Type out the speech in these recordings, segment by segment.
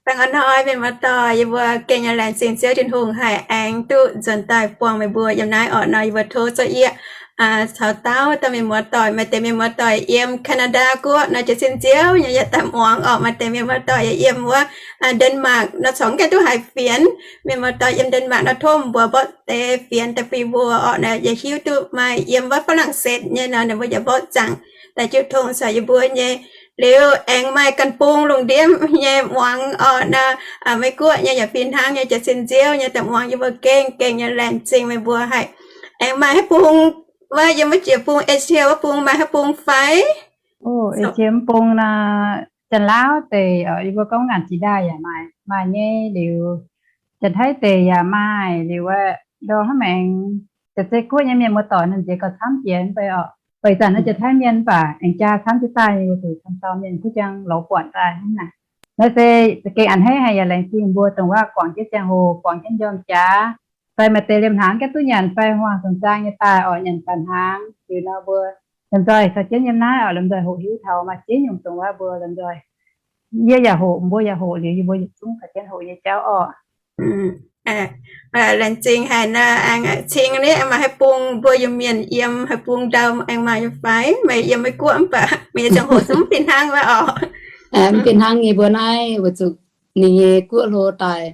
Baengh orn hnoi mienh muoz-doic, yie mbuo gengh nyei laengz zingh Ziouv Tin-Hungh haih aengx duqv nzuonx daaih buangh meih mbuo yiem naaiv orqc. Nor yie mbuo tov zouv yie caux dauh dauh mienh muoz-doic, maaih deix mienh muoz-doic yiem Canada guoqv nor jiez sin nziouv nyei yaac daaih muangx orqc. Maaih deix mienh muoz-doic yaac yiem wuov Denmark nor corc gaengh duqv haiz fienx. Mienh muoz-doic yiem Denmark nor tov mbuox mborqv deix fienx daaih bun mbuo orqc. Naaiv yaac hiuv duqv maaih yiem wuov Faa^lang^setv nyei nor ninh mbuo yaac mborqv zaangc daaih jiu tong caux yie mbuo nyei. Liuz aengx maaih ganh bung lungh ndiev nyei muangx orqc. Naaiv Meiv Guoqv nyei yaac fih hnangv nyei jiez sin nziouv nyei daaih muangx yie mbuo gengh gengh nyei laengz zingh meih mbuo haic. Aengx maaih haaix bung, wuov yiem wuov jiex bung Asia wuov bung maaih haaix bung fai? Asia mv bung nor, Janx-Laauv deic, yie mbuo gorngv ngaanc jiex ndaaih yaac maaih nyei. Liuz Janx-Taiv deic yaac maaih. Liuz wuov ndorm hnangv maengx, Janx-Zei Guoqv nyei mienh muoz-doic ninh nziex gauh camv jiex mv bei orqc. Beic zanc naaiv Janx-Taiv mienh mv baac aengx jaa camv jienv daaih nyei, zuqc camv dauh mienh kuv jang lorz buatc daaih hnangv naaic. Naaiv se gengh a'hneiv haic yaac laengz zingh mbuo dongh wuov guangc jienv ziangh hoc, guangc jienv njormh jaax, fai maaih deix liemh hnaangx gaengh duqv nyanc fai hmuangx zongc zaang nyei daaih orqc, nyanc ganh hnaangx. Liuz nor mbuo lomh nzoih caux jienv yiem naaiv orqc, lomh nzoih hoqc hiuv taux maaih ziex nyungc dongh wuov mbuo lomh nzoih, yie yaac hoqc, mbuo yaac hoqc, liuz yie mbuo yietc zungv caux jienv hoqc nyei jauv orqc. Laengz zingh haic nor, aengx cing ni, aengx maaih haaix bung mbuo Iu-Mienh yiem, haaix bung ndau aengx maaih nyei fai? Meih yiem Meiv Guoqv mv baac meih nyei ziangh hoc zungv fih hnangv wuov orqc. Mv fih hnangv nyei, mbuo naaiv weic zuqc ninh nyei guoqv hlo daaih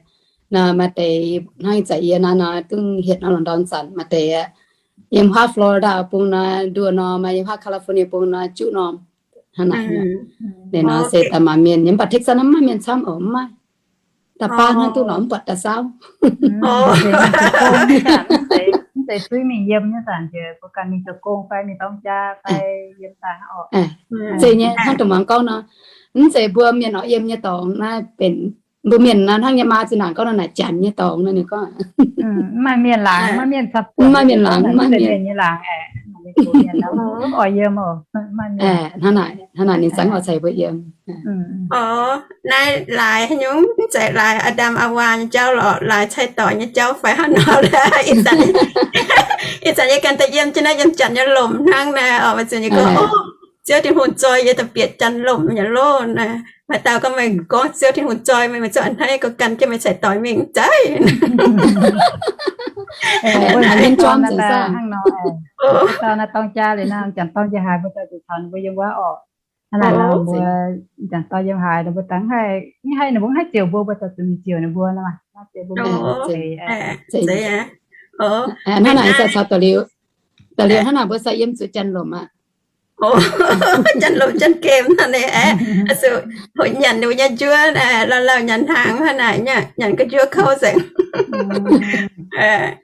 nor, maaih deix hnangv ih zanc yie naaiv nor dungx hietc norm lungh ndorm zanc, maaih deix yiem huaav Florida bung nor nduoh nor, maaih yiem huaav California bung nor juqv norm. Hnangv naaic, ninh nor se daaih maaih mienh, yiem mv baac Texas naaiv mv maaih mienh camv oc, mv maaih. Da'baav hnangv duqv norm mv buatc da'saauv. Mv zeiz suiv mingh yiem nyei zanc njiec mbuo ganh mingh zoux gong fai mingh dorng jaa fai yiem daaih oc. Zeiz nyei, hnangv dongh muangx gorngv nor, mv zeiz mbuo mienh oix yiem nyei dorngx naaiv benx, mbuo mienh nor hnangv nyei maa zinh ndaangc gorngv nor naaic janx nyei dorngx nor ninh gorngv, mv maaih mienh laangz, mv maaih mienh camv, mv maaih mienh laangz, mv maaih mienh nyei laangz aeqv, mv oix yiem oc. Hnangv naaic, hnangv naaic ninh zangv oix caux mbuo yiem. Orv, naaiv laaix haaix nyungc? Mv zeiz laaix Aa^ndam Aa^waa nyei jauv lorqc, laaix cai-doic nyei jauv fai hnangv nor. Ih zanc yie ganh daaih yiem jienv naaiv yiem janx nyei lomc hnangv naaic, oix zuqc nyei gorngv, Ziouv Tin-Hungh zoih yie daaih bieqc janx lomc nyei loh naaic. Maaih dauh gorngv meih gorngv Ziouv Tin-Hungh zoih meih, meih zuqc a'hneiv gorngv gan jienv meih cai-doic mingh zaiv. Hnangv nor, dauh naaiv dorng jaa liuz nor, janx dorng jaa haaix mbuo daaih zuqc caux ninh mbuo yiem wuov orqc. Hnangv naaic nor mbuo janx dorng yiem haaix ninh mbuo daaih haih, mv haih ninh mbuo haih ziouc mbuo, mbuo daaih zuqc mingh ziouc ninh mbuo nor. Hnangv naaic se caux da'liuz, da'liuz hnangv naaic mbuo se yiem zuqc janx lomc aqv. Janx lomc janx gemh hnangv naaic aeqv, zuqc hoqc nyanc ninh mbuo nyei njuov, lauh lauh nyanc hnaangx hnangv naaic, nyanc ga'njuov kouv nzengc.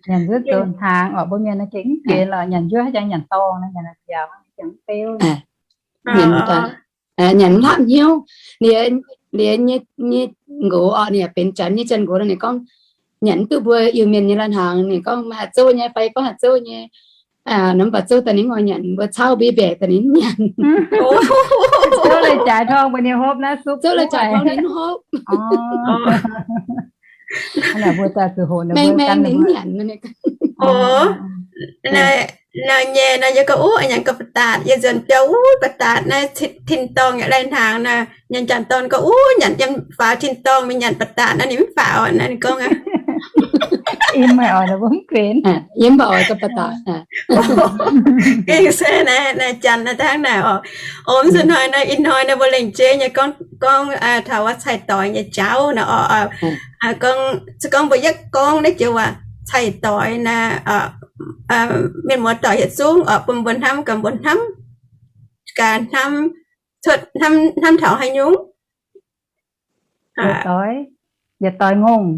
Nyanc njuov zoux hnaangx oc, mbuo mienh naaiv gengh mv benx lorqc, nyanc njuov haaix jangx nyanc dorngh, nyanc njaaux jangx beu. Nyanc hlapv hnyouv. Liuz, liuz nyei, nyei nqox orqc, ninh yaac benx janx nyei janx nqox nor, ninh gorngv nyanc mv duqv mbuo Iu-Mienh nyei lai-hnaangx. Ninh gorngv, maaih haaix zouv nyei fai gorngv haaix zouv nyei, mv baac zouv daaih ninh mv oix nyanc, mbuo cauv mbuo mbaeqc daaih ninh mv nyanc. Zouv lai-jaaix torngv mbuo ninh hopv naaiv, zouv lai-jaaix torngv ninh hopv. Mbuo daaih zuqc hoqc ninh mbuo gan ninh mbuo nyanc. Naaiv nyei nor yie gorngv, uv, nyanc gauh ba'datc, yie nzuonx biauv, uv, ba'datc naaiv tin-dorngh yaac lai-hnaangx nor. Nyanc janx-dorn gorngv, uv, nyanc yiem faaux tin-dorngh mingh nyanc ba'datc naaiv ninh mv faaux naaiv, ninh gorngv aqv. Yie mv oix, mbuo mv benx. Yie mv baac oix gauh ba'datc. Gengh se naaiv, naaiv janx naaiv hnangv naaic oc. Mv zuqc hnoi naaiv, ih hnoi naaiv mbuo lengc jeiv nyei gorngv, gorngv taux wuov cai-doix nyei jauv nor oc. Gorngv, se gorngv mbuo yietv gorngv naaiv joux waac cai-doix naaiv, mienh muoz-doic yietc zungv oc, bun mbuo hnamv gaax, mbuo hnamv gaax, hnamv cuotv, hnamv, hnamv taux haaix nyungc? Yietc doix, yietc doix ngongh.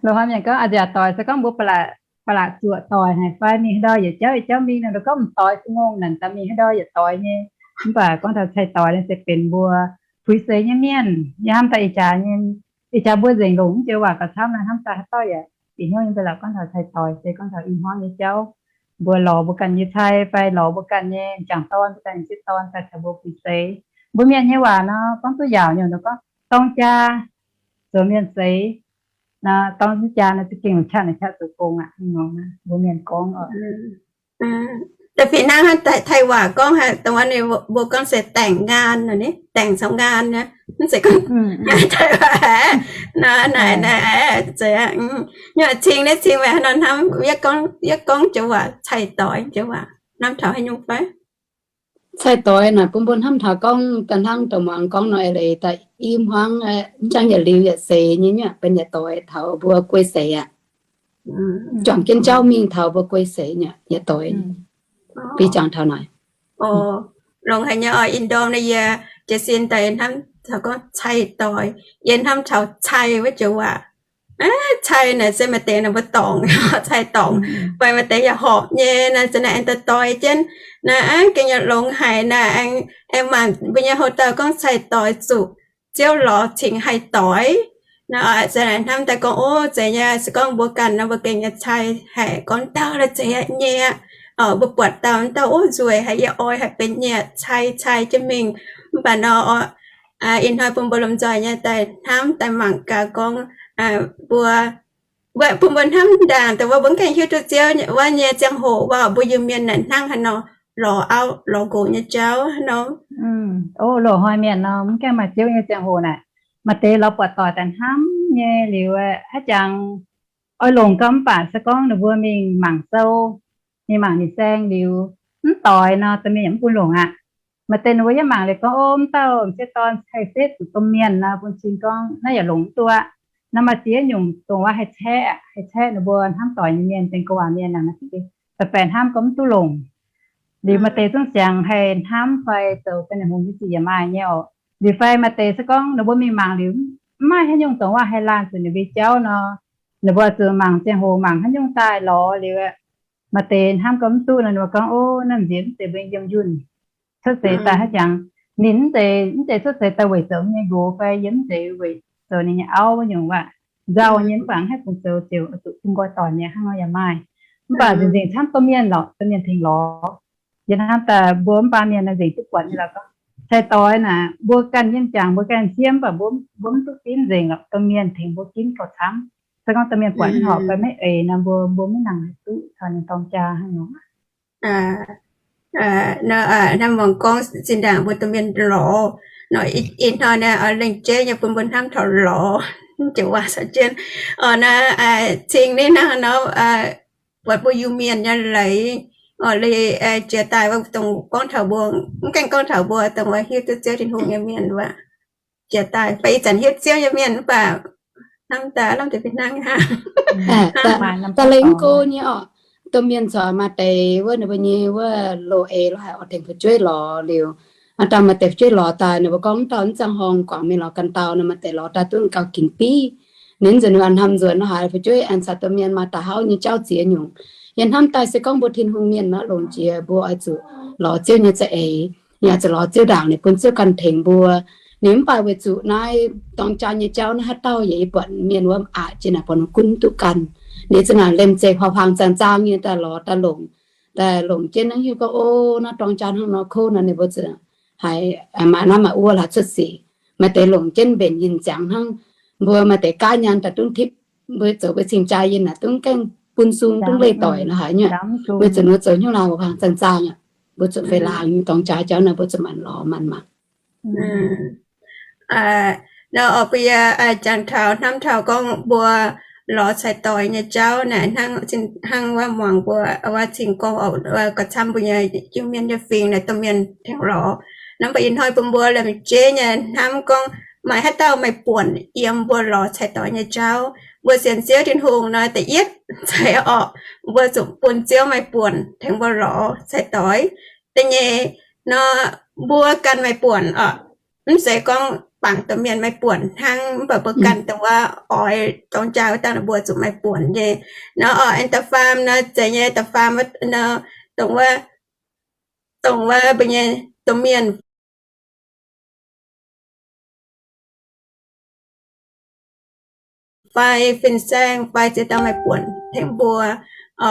Loz-hnoi mienh gorngv a'nziaauc doic, se gorngv mbuo ba'laqc, ba'laqc zuoqc doic haic fai mingh haaix ndau yietc jauv yietc jauv mingh nor, gorngv m'doix se ngongh naaic, daaih mingh haaix ndau yietc doix nyei. Mv baac gorngv taux cai-doix naaiv se benx mbuo puix seix nyei mienh. Yie hnamv daaih ih jaax nyei, ih jaax mbuo nzengc longc mv joux waac gauh camv naaiv, hnamv daaih haaix dauh yaac bieqc hnyouv nyei, mv baac lorz gorngv taux cai-doix se gorngv taux ih hnoi nyei jauv. Mbuo lorz mbuo ganh nyei cai fai lorz mbuo ganh nyei m'jangc dorn, mbuo ganh nyei m'sieqv dorn daaih caux mbuo puix seix. Mbuo mienh nyei waac nor gorngv duqv yaauc nyungc nor gorngv dorng jaa zoux mienh seix. Nor dorng jaa nor za'gengh qaqv, qaqv zoux gong aqv. Mbuo mienh gorngv oc. Da'fih hnangv Taiv-, Taiv-Waac gorngv haic, dongh wuov ninh mbuo gorngv se แต่งงาน nor, ninh แต่งงาน nor, mv zeiz gorngv Taiv-Waac haic. Naaic, naaic, zeiz, nyuoqc cing naaiv cing meih haaix nor hnamv, yie gorngv, yie gorngv joux waac cai doix joux waac, hnamv taux haaix nyungc fai? Cai doix naaic bun mbuo hnamv taux gorngv da'hnangv dongh muangx gorngv nor, eix leiz daaih i hmuangv, mv jangv yietc liuz yietc seix nyei nyuoqc benx yietc doix taux mbuo guei seix aqv. Juangc jienv jauv mingh taux mbuo guei seix nyei yietc doix. Bi jangx taux naaic. Longx haic nyei oc. Ih ndorm naaiv yie jiez sin daaih hnamv taux gorngv cai doix, yie hnamv taux cai wuov joux waac. Cai naaic se maaih deix naaic mbuo dorngc, cai dorngc, fai maaih deix yaac horpc nyei naaic, za'naaic aengx doix jienv naaic, aengx gengh yaac longx haic naaic, aengx, aengx mangc mbuo nyei houx-dauh gorngv cai doix zuqc Ziouv lorz cingx haih doix. Naaic, za'naaic hnamv daaih gorngv, ov, zeiz nyei, se gorngv mbuo ganh nor mbuo gengh nyei cai haic, gorngv dauh la'zeiz nyei aqv. Mbuo buatc dauh, dauh ov nzueic haic, yie oix haih benx nyei aqv, cai, cai jienv mingh. Mv baac nor, ih hnoi bun mbuo lomh nzoih nyei daaih hnamv daaih mangc gaax gorngv, mbuo, mbuo, bun mbuo hnamv ndaangc dongh wuov mbuo mv gaengh hiuv duqv Ziouv wuov nyei ziangh hoc wuov, mbuo Iu-Mienh naaic hnangv haaix nor lorz auv lorz nqox nyei jauv hnangv nor. Ov, loz-hnoi mienh nor mv gaengh maaih Ziouv nyei ziangh hoc naaic, maaih deix lorz buatc doic daaih hnamv nyei liuz, haaix jangx oix longc gau mv baac se gorngv ninh mbuo mingh mangc sou, mingh mangc ninh saeng liuz, mv doix nor, domh mienh yaac mv bun longc aqv. Maaih deix ninh mbuo yaac mangc liuz gorngv, ov, mv dauh m'sieqv dorn haih setv zuqc domh mienh nor, bun cing gorngv naaiv yaac longc mv duqv aqv. Naaiv maaih ziex nyungc dongh wuov haih caeqv, haih caeqv ninh mbuo hnamv doic nyei mienh, benx gouv waac mienh naaic, maaih deix baeqc hnamv gorngv mv duqv longc. Liuz maaih deix zungv siangx haih hnamv fai zoux ganh hungx nyei sic yaac maaih nyei oc. Liuz fai maaih deix se gorngv ninh mbuo mingh mangc liuz, mv maaih haaix nyungc dongh wuov haih laanh zuqc ninh mbuo jauv nor, ninh mbuo zuqc mangc ziangh hoc mangc haaix nyungc daaih lorz liuz, maaih deix hnamv gorngv mv duqv nor, ninh mbuo gorngv, ov, naaiv nziex mv zeiz mbuo yiem yunh cuotv seix daaih haaix jangx. Ninh mv zeiz, mv zeiz cuotv seix daaih weic zoux nyei nqox fai yiem mv zeiz weic zoux ninh nyei auv wuov nyungc waac. Nzauh nyei mv baac haih fungc zoux ziouc zuqc bun nqoi doic nyei hnangv nor yaac maaih. Mv baac nzengc nzengc camv domh mienh lorqc, domh mienh tengx lorz. Yie hnamv daaih mbuo mv baac mienh naaiv nzengc duqv buatc nyei lorqc. Cai doix naaic mbuo ganh nyei jangx mbuo ganh siemv, mv baac mbuo, mbuo mv duqv ginv nzengc lorqc, domh mienh tengx mbuo ginv gauh camv. Se gorngv domh mienh buatc mv horpc fai maiv eix nor, mbuo, mbuo maiv nangc duqv caux ninh dorng jaa hnangv nor. Hnamv muangx gorngv zinh ndaangc mbuo domh mienh lorz nor, ih hnoi naaiv lengc jeiv nyei bun mbuo hnamv taux lorz joux waac caux jienv. Naaiv cing ninh hnangv nor, buatc mbuo Iu-Mienh nyei leiz, leiz jiex daaih wuov dongh gorngv taux mbuo, mv gaengh gorngv taux mbuo dongh wuov hiuv duqv Ziouv Tin-Hungh nyei mienh wuov, jiex daaih fai ih zanc hiuv Ziouv nyei mienh mv baac hnamv daaih lorngx deix fih hnangv hnangv. Daaih lengh go nyei oc. Domh mienh corc maaih deix wuov ninh mbuo nyei wuov loz-eix lorz haic oix tengx fu'jueiv lorz liuz, aa, dauh maaih deix fu'jueiv lorz daaih ninh mbuo gorngv dauh mv ziangh horngh guangc mingh lorz ganh dauh nor, maaih deix lorz daaih duqv gauh ginc biv. Ninh nzunc ninh hnamv nzuonx nor haiz fu'jueiv aengx caux domh mienh maaih da'hauv nyei jauv ziex nyungc. Yie hnamv daaih se gorngv mbuo Tin-Hungh mienh maiv longx jiex, mbuo oix zuqc lorz Ziouv nyei za'eix, yaac zuqc lorz Ziouv ndaangc ninh bun Ziouv ganh tengx mbuo. Ninh mv baac weic zuqc naaiv dorng jaa nyei jauv naaiv haaix dauh yaac yie buatc mienh wuov aqc jiex naaic buatc ninh gunv duqv ganh. Ninh za'naaic liemh zeih huaang-huaang zaang-zaang nyei daaih lorz daaih longc, daaih longc jienv hnangv hiuv gorngv, o, naaiv dorng jaa hnangv nor kouv nor, ninh mbuo zuqc haiz maaih naaiv maaih wuov laaix cuotv sic. Maaih deix longc jienv mbenc yinh ziangx hnangv. Mbuo maaih deix gaav nyaanh daaih dungv tipv, mbuo zoux mbuo cing-jaa yinh naaic dungv gaengh bun sung dungv leih doic nor haiz nyuoqc. Mbuo zuqc nor zoux hnyouv laanh huaang zaang-zaang aqv. Mbuo zuqc fei laangz dorng jaa jauv naaic mbuo zuqc manc lorz manc mangc. Nor oc, bun yie jangx taux hnamv taux gorngv mbuo lorz cai-doix nyei jauv naaic, hnangv wuov muangx mbuo wuov cing gorngv oc, gauh camv mbuo nyei Iu-Mienh nyei fingx naaic domh mienh tengx lorz. Nor mv baac ih hnoi bun mbuo liemh jeiv nyei hnamv gorngv maaih haaix dauh maaih buonc yiem mbuo lorz cai-doix nyei jauv. Mbuo sienx Ziouv Tin-Hungh nor, da'yietv ceix orqc, mbuo zuqc bun Ziouv maaih buonc tengx mbuo lorz cai-doix. Da'nyeic nor, mbuo ganh maaih buonc oc. Mv zeiz gorngv bangc domh mienh maaih buonc hnangv, mv baac mbuo ganh dongh wuov oix dorng jaa wuov dangh mbuo zuqc maaih buonc nyei. Nor oc, aengx da'faam nor, zeiz nyei da'faam nor, dongh wuov, dongh wuov mbuo nyei domh mienh fai fin-saeng fai ziex dauh maaih buonc tengx mbuo.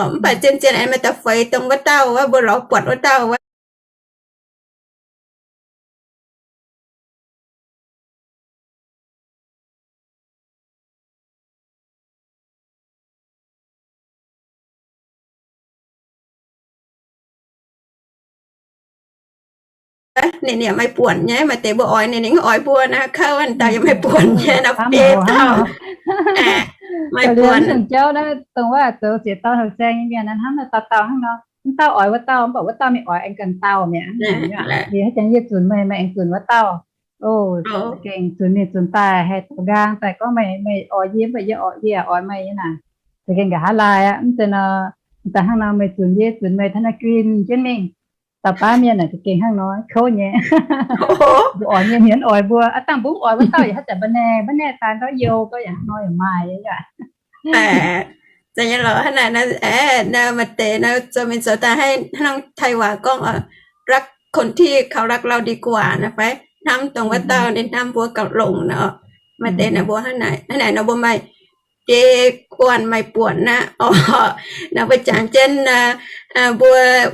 Mv baac zien-zien aengx maaih da'feix dongh wuov dauh wuov, mbuo lorz buatc wuov dauh wuov. ninh yaac maaih buonc nyei. Maaih deix mbuo oix ninh, ninh oix mbuo naaic, kouv wuov dauh yaac maaih buonc nyei nor, biei dauh. Maaih buonc. Dongh jauv naaiv, dongh wuov zoux ziex dauh houh saeng nyei mienh naaiv, hnamv naaiv dauh dauh hnangv nor, mv dauh oix wuov dauh, mv baac wuov dauh mingh oix aengx ganh dauh mi'aqv. Yie haaix jangx yie zunc meih, meih aengx zunc wuov dauh. O, gengh zunc mingh zunc daaih haih zoux nqaang daaih gorngv meih, meih oix yie, mv baac yie oix, yie oix meih nyei naaic. Za'gengh nqa'haav laai aqv. Mv zeiz nor, daaih hnangv nor meih zunc yie, zunc meih, hnangv naaiv gin jienv mingh. Dauh baav mienh naaic za'gengh hnangv nor kouv nyei. Mbuo oix mienh, mienh oix mbuo, aav dangh mbuo mv oix wuov dauh yaac haaix zanc mbuo naeqv, mbuo naeqv daaih gorngv youh gorngv yaac hnangv nor yaac maaih nyei aqv. Hnangv naaic, maaih deix naaiv zoux mienh zoux daaih haih hnangv Taiv waac gorngv,รักคนที่เขารักเราดีกว่า naaic fai, hnamv dongh wuov dauh ninh hnamv mbuo gauh longx naaic. Maaih deix naaic mbuo hnangv naaic, hnangv naaic nor mbuo maaih biei orn maaih buonc aqv. Oc, naaiv mbuo jangx jienv mbuo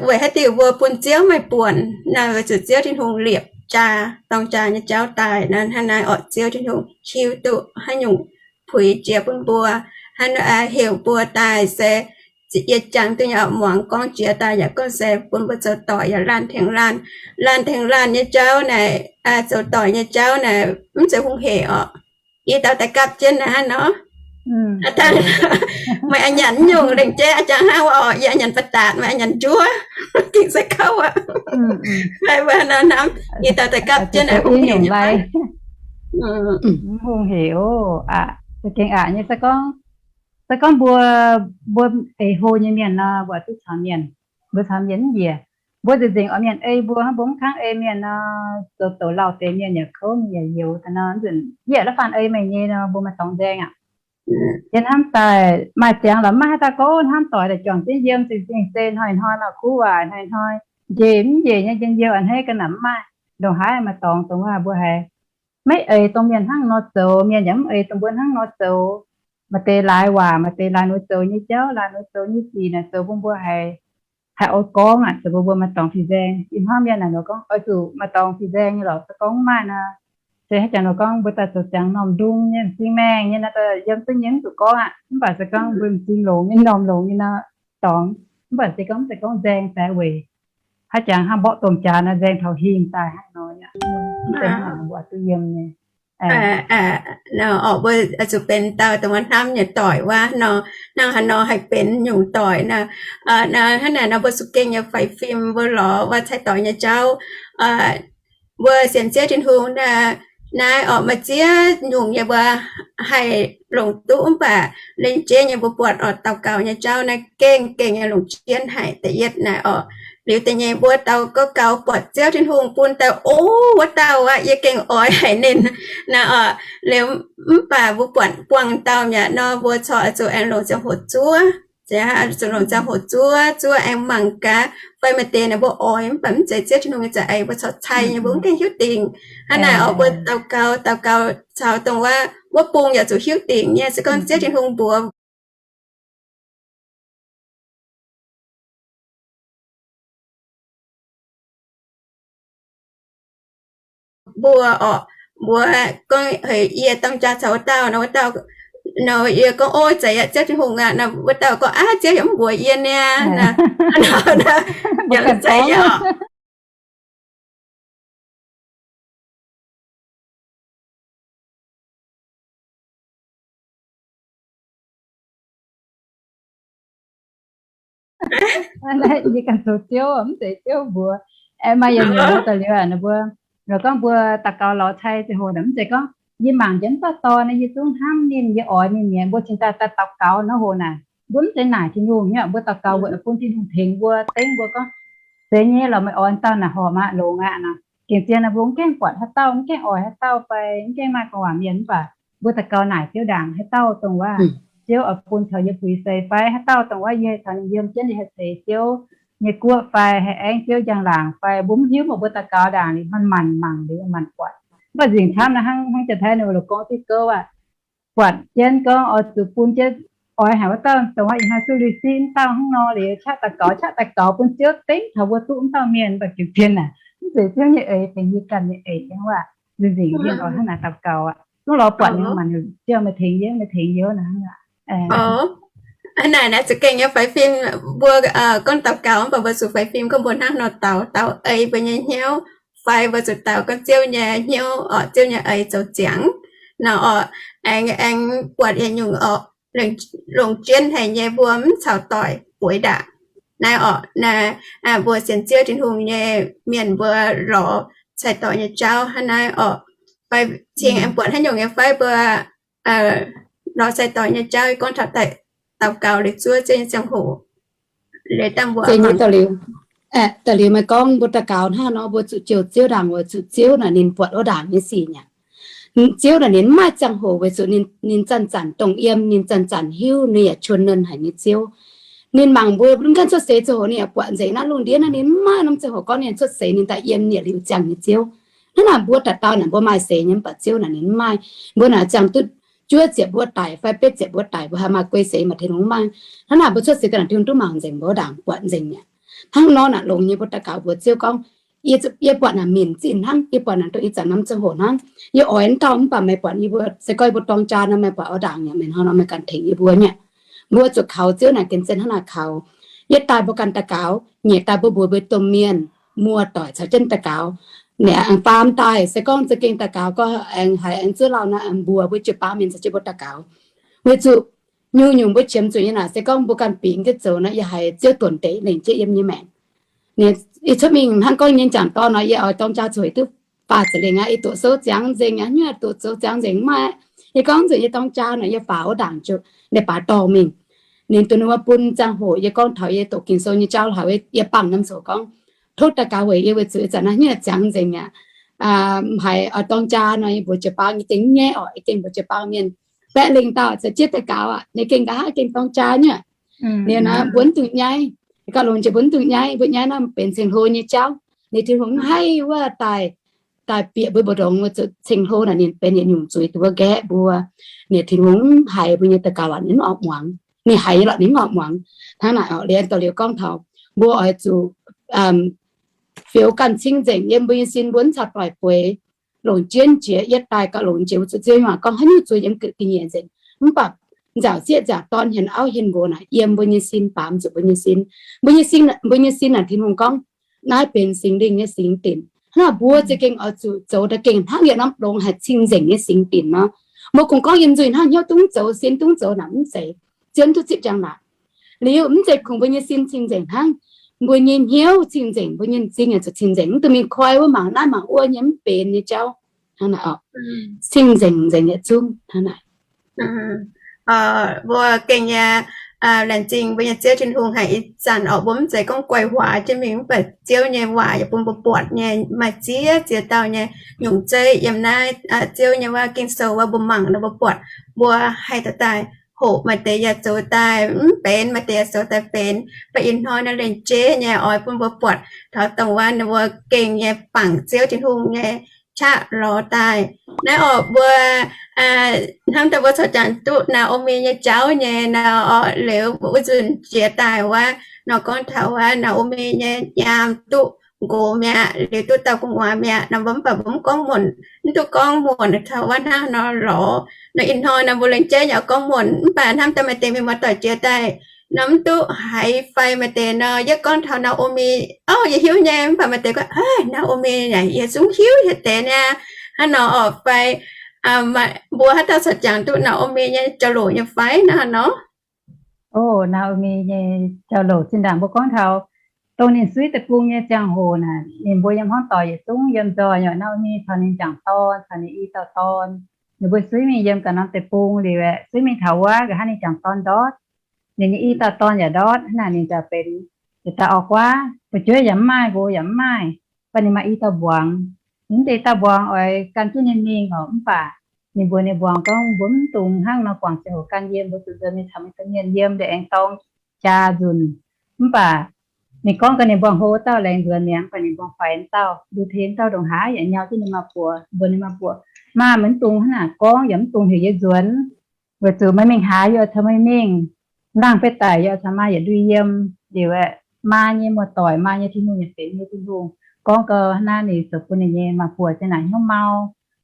weic haaix diuc mbuo bun Ziouv maaih buonc naaic, weic zuqc Ziouv Tin-Hungh liepc jaa dorng jaa nyei jauv daaih naaic. Hnangv naaiv orqc, Ziouv Tin-Hungh hiuv duqv haaix nyungc puix jiex bun mbuo, hnangv heuc mbuo daaih se yie jangx duqv nyei orqc, muangx gorngv jiex daaih yaac gorngv se bun mbuo zoux doic yaac laanh tengx laanh, laanh tengx laanh nyei jauv naaic, zoux doic nyei jauv naaic mv zeiz hungh hec orqc. I dauh daaih gapv jienv naaiv hnangv nor, meih a'nyanc nyungc lengc jeiv a'jangx hnangv orqc, yie a'nyanc ba'datc, meih a'nyanc njuov, gengh se kouv aqv. Meih mbuo hnamv, i dauh daaih gapv jienv naaiv hungh hec nyei fai? Mv hungh hec oc. Aqc, za'gengh aqc nyei. Se gorngv, se gorngv mbuo, mbuo eix hlo nyei mienh nor, mbuo duqv caux mienh, mbuo caux mienh mv njiec. Mbuo nzengc nzengc oix mienh ei mbuo hnangv, mbuo mv kangv ei mienh nor, zoux douc lauh deix mienh yaac kouv, mienh yaac youx daaih nor. Nzunc yie la'faanh ei meih nyei nor, mbuo maaih dorngx nzaeng aqv. Yie hnamv daaih maaih ziangx lorqc, mv maaih haaix dauh gorngv hnamv doic daaih juangc jienv yiem, zingh zingh se hnoi-hnoi maaih kuv waaic, hnoi-hnoi njiec mv njiec nyei njien-youh a'hneiv ga'naaiv mv maaih. Ndongc haaix maaih dorngx dongh wuov mbuo haiz maiv eix dongh mienh hnangv nor zoux, mienh yaac mv eix dongh mbuo hnangv nor zoux. Maaih deix laaix waac, maaih deix laaix nor zoux nyei jauv, laaix nor zoux nyei sic naaic zoux bun mbuo haiz, haiz oix gorngv aqv, zoux bun mbuo maaih dorngx fin-nzaeng. Ih hnoi mienh naaic nor gorngv oix zuqc maaih dorngx fin-nzaeng nyei lorqc, se gorngv mv maaih nor, se haaix jangx nor gorngv mbuo daaih zoux ziangx norm ndung nyei m'zing maengh nyei nor, yiem duqv nyei mv zuqc gorngv aqv. Mv baac se gorngv mbuo m'zing longx nyei, m'normh longx nyei nor, dorngx. Mv baac se gorngv, mv zeiz gorngv nzaeng daaih weic haaix jangx hnangv mborqv domh jaax nor, nzaeng taux hingh daaih hnangv nor aqv. Mv zeiz hnangv mbuo duqv yiem nyei. Orqc, mbuo zuqc benx dauh dongh wuov hnamv nyei doic wuov nor, hnangv haaix nor haih benx nyungc doic nor. Hnangv naaic nor mbuo zuqc gengh nyei faix fim mbuo lorz wuov cai doic nyei jauv. Mbuo sienx Ziouv Tin-Hungh naaiv orqc, maaih ziex nyungc yie mbuo haih longc duqv mv baac lengc jeiv nyei mbuo buatc orqc, daux gaux nyei jauv naaiv gengh gengh nyei longc jienv haic. Da'yietv naaic orqc, liuz da'nyeic mbuo daux gaux buatc Ziouv Tin-Hungh bun daaih, o, wuov dauh aqv, yie gengh oix haic ninh naaic orqc. Liuz mv baac mbuo buatc buangh dauh mi'aqv nor, mbuo corc zuqc aengx longc ziangh hoc zuov. Ziouc zuqc longc ziangh hoc zuov, zuov aengx mangc gaax fai maaih deix naaic mbuo oix mv baac mv zeiz Ziouv Tin-Hungh nyei za'eix, mbuo corc cai nyei, mbuo mv gengh hiuv dingc. Hnangv naaic orqc, mbuo daux gaux, daux gaux caux dongh wuov wuov bung yaac zuqc hiuv dingc nyei. Se gorngv Ziouv Tin-Hungh mbuox mbuo orqc, mbuox gorngv heuc yie dorng jaa caux wuov dauh nor, wuov dauh nor, yie gorngv, o, zeiz aqv, Ziouv Tin-Hungh aqv nor, wuov dauh gorngv, aav, Ziouv yaac mv mbuox yie niaa. Yaac zeiz orqc. Yie ganh zoux Ziouv, mv zeiz Ziouv mbuox. Aengx maaih yietc nyungc daaih liuz aqv, mbuo, mbuo gorngv mbuo daux gaux lorz cai ziangh hoc naaic, mv zeiz gorngv yie mangc jienv mv dauh dorn naaiv, yie zungv hnamv ninh, yie oix ninh mi'aqv, mbuo cingx daaih daux gaux hnangv hoc naaic. Mbuo mv zeiz naaic Tin-Hungh hnangv. Mbuo daux gaux mbuo bun Tin-Hungh tengx mbuo, dengv mbuo gorngv, zeiz nyei lorqc, meih oix dauh naaic horpc aqv, longx aqv nor. Gengh zien nor mbuo mv gaengh buatc haaix dauh, mv gaengh oix haaix dauh fai mv gaengh maaih gu'nguaaic mienh, mv baac mbuo daux gaux naaic Ziouv ndaangc haaix dauh dongh wuov Ziouv oix bun caux yie puix seix fai haaix dauh dongh wuov yie haih caux ninh yiem jienv, yie haih ceix Ziouv nyei guoqv fai haih aengv Ziouv njang-laangc fai mbuo mv hiuv, mv baac mbuo daux gaux ndaangc liuz, manc-manc mangc liuz, manc-manc buatc. Mv baac nzengc camv naaiv hnangv, hnangv Janx-Taiv ninh oix lorz gorngv diuh gouv aqv, buatc jienv gorngv oix zuqc bun jienv, oix haaix wuov dauh dongh wuov ih hnoi zuqc lui sin dauh hnangv nor liuz, qaqv daux gaux, qaqv daux gaux bun Ziouv dengv taux mbuo duqv wuov dauh mienh, mv baac gengh zien aqv. Mv zeiz Ziouv nyei eix, benx yie ganh nyei eix hnangv aqv. Nzengc mienh oix hnangv naaic daux gaux aqv. Zungv lorz buatc nyei maanc, Ziouv meih tengx yie, meih tengx yie hnangv aqv. Hnangv naaic naaiv za'gengh nyei faix fim, mbuo gorngv daux gaux mv baac mbuo zuqc faix fim gorngv mbuo hnangv nor daux, daux ei mbuo nyei hnyouv fai mbuo zuqc daux gorngv Ziouv nyei hnyouv orqc, Ziouv nyei eix zoux ziangx nor orqc. Aengx, aengx buatc yietc nyungc orqc, longc jienv haic nyei mbuo mv caux doic bueix ndaangc. Naaiv orqc, naaiv mbuo sienx Ziouv Tin-Hungh nyei mienh mbuo lorz cai-doic nyei jauv hnangv naaiv orqc. Fai cingx aengx buatc haaix nyungc nyei fai mbuo lorz cai-doic nyei jauv gorngv taux daux gaux liuz zuov Ziouv nyei ziangh hoc. Liuz dangh mbuo, da'liuz meih gorngv mbuo daux gaux hnangv nor, mbuo zuqc jouh Ziouv ndaangc, weic zuqc Ziouv naaic ninh buatc wuov ndaangc nyei sic nyei. Ziouv naaic ninh mv maaih ziangh hoc weic zuqc ninh zanc-zanc dongh yiem, ninh zanc-zanc hiuv, ninh yaac qiemx ninh haic nyei Ziouv. Ninh mangc mbuo mv gaengh cuotv seix ziangh hoc ninh yaac buatc nzengc naaiv lungh ndiev naaiv, ninh mv maaih norm ziangh hoc gorngv ninh cuotv seix ninh daaih yiem, ninh liuz ziangh nyei Ziouv. Hnangv naaic mbuo dauh dauh naaic mbuo maaih seix nyei mv baac Ziouv naaic ninh mv maaih. Mbuo naaic ziangh duqv juov ziepc mbuo daic fai betv ziepc mbuo daic, mbuo haih maaih guei seix maaih Tin-Hungh mv maaih. Hnangv naaic mbuo cuotv seix ga'naaiv Tin-Hungh duqv mangc nzengc mbuo ndaangc, buatc nzengc nyei. Hnangv nor naaic longx nyei mbuo daux gaux mbuox Ziouv gorngv, yie buatc naaic minc zinh hnangv, yie buatc naaic dongh ih zanc norm ziangh hoc hnangv, yie oix mv dauh mv baac meih buatc yie mbuo se gorngv yie mbuo dorng jaa nor, meih buatc wuov ndaangc nyei, meih hnangv nor meih ganh tengx yie mbuo nyei. Mbuo zuqc kaux Ziouv naaic gengh zien hnangv naaic kaux. Yietv daaih mbuo ganh daux gaux, nyeic daaih mbuo mbuox mbuo domh mienh, muoz-doic caux jienv daux gaux. Naaic aengx faam daaih se gorngv za'gengh daux gaux gorngv aengx haiz aengx zuov lauh nor, aengx mbuox mbuo jiu-baang mienh caux jienv mbuo daux gaux. Weic zuqc nyungc-nyungc mbuo qiemx zuqc nyei naaic se gorngv mbuo ganh bingx jienv zoux nor, yie haiz Ziouv duonx deix lengc jeiv yiem nyei maengc. Ih cuotv mingh hnangv gorngv nyei jangc dorn nor, yie oix dorng jaa zuqc duqv faah ziepc lengh aqv, yie doqc sou ziangx nzengc aqv, nyuoqc doqc sou ziangx nzengc mv maaih. Yie gorngv nzengc yie dorng jaa nor, yie faaux wuov ndaangc ziouc ninh baaix dorngh mingh. Ninh duqv ninh mbuo bun ziangh hoc yie gorngv taux yie doqc Ging-Sou nyei jauv hlauc, yie bangc norm ziouc gorngv, tov daux gaux weic yie, weic zuqc ih zanc naaiv nyuoqc ziangx nzengc aqv. Haiz oix dorng jaa nor, yie mbuox jiu-baang, yie gengh mv nyaiv orqc, yie gengh mbuox jiu-baang mienh, baeqv lengh dauh caux jienv daux gaux aqv. Ninh gengh nqa'haav gengh dorng jaa nyuoqc. Ninh naaiv mbuo mv dungx nyaiv. Gauh longx jiex mbuo mv dungx nyaiv, mbuo nyaiv naaiv benx ceng-hlo nyei jauv. Ninh Tin-Hungh mv haih wuov daaih, daaih bieqc mbuo mbu'ndongx weic zuqc ceng-hlo naaic ninh benx yietc nyungc zuiz duqv nqaeqv mbuo. Ninh Tin-Hungh mv haiz mbuo nyei daux gaux lorqc ninh mv oix muangx. Ninh haiz nyei lorqc ninh mv oix muangx. Hnangv naaic orqc, liuz dorh liuz gorngv taux mbuo oix zuqc fioux ganh cing-nzengc yiem mbuo nyei sin, mbuo mv caux doic bueix. Longc jienv jiex yietv daaih gauh longx jiex mbuo zuqc Ziouv nyei waac gorngv haaix nyungc zuiz yiem ga'nyiec nzengc. Mv baac nziaauc sieqv nziaauc dorn hienx auv hienx nqox naaic yiem mbuo nyei sin, baamz zuqc mbuo nyei sin. Mbuo nyei sin, mbuo nyei sin naaic Tin-Hungh gorngv naaiv benx Singx Lingh nyei singx dinc. Hnangv naaic mbuo za'gengh oix zuqc zoux da'gengh hnangv yietc norm longx haic cing-nzengc nyei singx dinc nor. Mbuo kungx gorngv yiem nzuih hnangv hnyouv dungv zoux, sin dungv zoux naaic mv zeiz. Zien duqv zipv njang naaic. Liuz mv zeiz kungx mbuo nyei sin cing-nzengc hnangv, mbuo nyei hnyouv cing-nzengc, mbuo nyei m'zing yaac zuqc cing-nzengc, mv dungx mingh koi wuov mangc naaiv mangc wuov nyei mv benx nyei jauv. Hnangv naaic orqc. Cing-nzengc nzengc yietc zungv hnangv naaic. Mbuo gengh nyei laengz zingh mbuo nyei Ziouv Tin-Hungh haic ih zanc orqc, mbuo mv zeiz gorngv guai huaax jienv mingh, mv baac Ziouv nyei waac yaac bun mbuo buatc nyei maaih ziex ziex dauh nyei nyungc zeiv yiem naaiv Ziouv nyei waac Ging-Sou wuov mbuo mangc nor mbuo buatc, mbuo haih daaih hoqc maaih deix yaac zoux daaih mv benx, maaih deix yaac zoux daaih benx. Mv baac ih hnoi naaiv lengc jeiv nyei oix bun mbuo buatc taux dongh wuov ninh mbuo gengh nyei bangc Ziouv Tin-Hungh nyei qaqv lorz daaih. Naaiv orqc mbuo hnamv daaih mbuo corc jangx duqv Naa^o^mi nyei jauv nyei nor orqc, liuz wuov nzunc jiex daaih wuov nor gorngv taux wuov Naa^o^mi nyei nyaam duqv nqox mi'aqv, liuz duqv dauh gu'nguaaz mi'aqv nor, mv baac mbuo mv gorngv muonc, mv duqv gorngv muonc taux wuov hnangv nor lorz. Nor ih hnoi nor mbuo lengc jeiv nyei oix gorngv muonc, mv baac hnamv daaih maaih deix mienh muoz-doic jiex daaih nor mv duqv haiz fai maaih deix nor, yie gorngv taux Naa^o^mi, ov, yie hiuv nyei, mv baac maaih deix gorngv, Naa^o^mi naaic yie zungv hiuv hieh deix niaa. Hnangv nor orqc fai mbuo haaix dauh corc jangx duqv Naa^o^mi nyei jauv-louc nyei fai hnangv nor? Ov, Naa^o^mi nyei jauv-louc zinh ndaangc mbuo gorngv taux dongh ninh suiv deic-bung nyei ziangh hoc naaic, ninh mbuo yiem hmuangv doic yietc zungv yiem nzoih nyei. Naa^o^mi caux ninh jangc dorn, caux ninh i dauh dorn, ninh mbuo suiv mingh yiem ga'naaiv norm deic-bung liuz aeqv, suiv mingh taux wuov nqa'haav ninh jangc dorn ndortv, ninh nyei i dauh dorn yaac ndortv, hnangv naaic ninh ziouc benx yietc dauh auv-guaav. Fu'jueiv yaac mv maaih, nqox yaac mv maaih, mv baac ninh maaih i dauh mbuangz. Ninh mv deix dauh mbuangz oix gan jienv ninh mingh orqc, mv baac ninh mbuox ninh mbuangz gorngv, mbuo mv dungx hnangv nor guangc ziangh hoc gan yiem, mbuo zuqc nzuonx mingh caux mienh yiem, liuz aengx dorng jaa nzunc. Mv baac ninh gorngv gaax ninh mbuangz hlo wuov dauh laengz nzuonx mi'aqv, mv baac ninh mbuangz faix wuov dauh, Lu^te wuov dauh ndongc haaix yaac nyau jienv ninh maa-buoc, mbuox ninh maa-buoc, Maa, meih mv dungx hnangv naaic gorngv, yaac mv dungx heuc yie nzuonx. Weic zuqc meih mingh haaix, yie oix caux meih mingh. Laangh betv daic, yie oix caux maa yietc ndui yiem. Liuz aeqv, maa nyei muoz-doic, maa nyei Tin-Hungh yaac benx nyei Tin-Hungh. Gorngv gau hnangv naaiv, ninh ziouc bun ninh nyei maa-buoc zinh ndaangc hnyouv mau,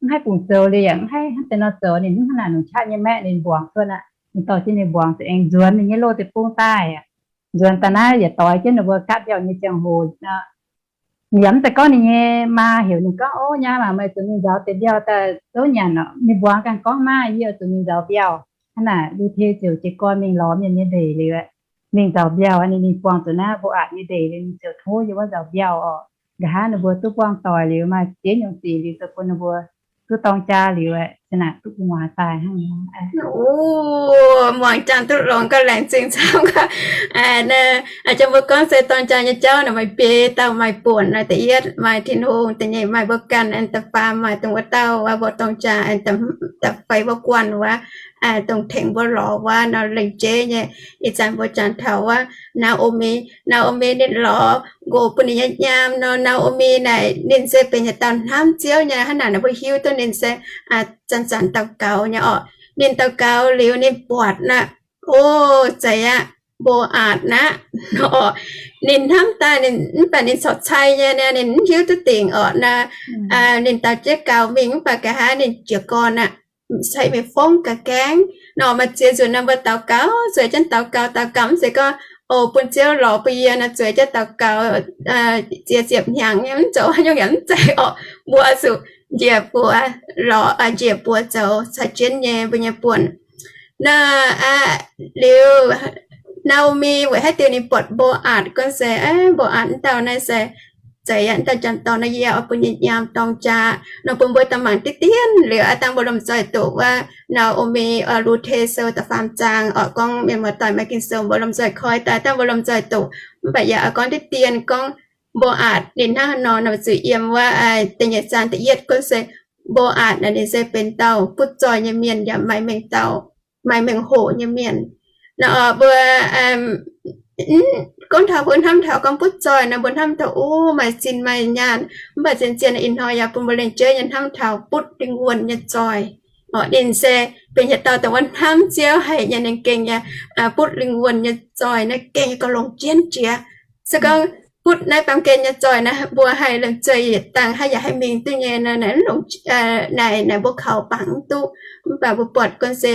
mv haih bungx zoux liuz yaac mv haih hnangv deix nor zoux. Ninh mv hnangv naaic nongc qaqv nyei maeqv, ninh mbuangz cuotv aqv. Ninh dorh jienv ninh mbuangz ziouc aengx nzuonx ninh nyei loz deic-bung daaih aqv. Nzuonx daaih naaiv yietc doix jienv ninh mbuo gaatv mbiauh nyei ziangh hoc nor, Yaac mv zeiz gorngv ninh nyei maa heuc ninh gorngv, Ov, nyaam aac, meih zuqc mingh nzauz deix mbiauh daaih zouv nyanc orqc. Ninh mbuangz ganh gorngv, Maa, yie oix zuqc mingh nzauz mbiauh. Hnangv naaic, Lu^te ziouc jiez gorn mingh lorz mienh nyei ndeic liuz, mingh nzauz mbiauh. Ninh, ninh buangh zuqc naaiv Mbo^aatc nyei ndeic liuz, ninh ziouc tov yiem wuov nzauz mbiauh orqc. Nqa'haav ninh mbuo duqv buangh doic liuz, maaih ziex nyungc sic liuz, zoux bun ninh mbuo duqv dorng jaa liuz, se naaic duqv gu'nguaaz daaih hnangv. Muangx jangx duqv longx gauh laengz zingh camv gaax. Jang mbuo gorngv se dorng jaa nyei jauv naaic maaih biei dauh maaih buonc naaic. Da'yietv maaih Tin-Hungh, da'nyeic maaih mbuo ganh, da'faam maaih dongh wuov dauh wuov mbuo dorng jaa, da'feix mbuo guanh wuov, dongh tengx mbuo lorz wuov nor lengc jeiv nyei. Ih zanc mbuo jangx taux wuov Naa^o^mi. Naa^o^mi ninh lorz nqox bun ninh nyei nyaam nor, Naa^o^mi naaic ninh se benx yietc dauh hnamv Ziouv nyei. Hnangv naaic mbuo hiuv duqv ninh se zanc-zanc daux gaux nyei orqc. Ninh daux gaux liuz ninh buatc naaic, O, zeiz aqv, Mbo^aatc naaiv nor, ninh hnamv daaih, mv baac ninh corc cai nyei, ninh mv hiuv duqv dingc orqc nor. Ninh daux jienv gaux mingh mv baac nqa'haav ninh jiez gorn aqv, ceix mingh fongv ga'gaengv nor. Maaih ziex nzunc nor mbuo daux gaux, zueiz jienv daux gaux, daux gaux mv zeiz gorngv, O, bun Ziouv lorz bun yie nor zueiz jienv daux gaux ziex ziepc hnyangx nyei, mv zoux haaix nyungc yaac mv zeiz orqc. Mbuo zuqc njiec buoz lorz, njiec buoz zoux caux jienv nyei mbuo nyei buonc. Naaiv liuz, Naa^o^mi weic haaix diuc ninh buatc Mbo^aatc gunv se, Mbo^aatc wuov dauh naaiv se zeiz aqv, wuov dauh janx-dorn naaiv yie oix bun nyei nyaam dorng jaa nor. Bun mbuo daaih mangc diqv dien liuz, aav dangh mbuo lomh nzoih doqc wuov Naa^o^mi, Lu^te Sou da'faam zaang orqc, gorngv mienh muoz-doic maaih Ging-Sou mbuo lomh nzoih koi daaih, dangh mbuo lomh nzoih doqc. Mv baac yaac oix gorngv diqv dien gorngv Mbo^aatc ninh hnangv haaix nor, ninh zuqc yiem wuov da'nyeic zaang da'yietv gunv se Mbo^aatc naaic ninh se benx dauh butv zoih nyei mienh yaac maaih mengh dauh, maaih mengh hoc nyei mienh. Nor mbuo gorngv taux, mbuo hnamv taux gorngv butv zoih nor, mbuo hnamv taux, o, maaih sin maaih nyaanh. Mv baac zien-zien ih hnoi yaac bun mbuo lengc jeiv nyei hnamv taux butv lingh wuonh nyei zoih. Ninh se benx yietc dauh dongh wuov hnamv Ziouv haic nyei, ninh gengh nyei butv lingh wuonh nyei zoih naaiv gengh nyei gauh longx jienv jiex. Se gorngv butv naaiv baamh gen nyei zoih naaiv, mbuo haih lomh nzoih yietc dangh haaix yaac haih mingh duqv nyei nor, naaic, naaic mbuo kaux bangc mv duqv. Mv baac mbuo buatc gorngv se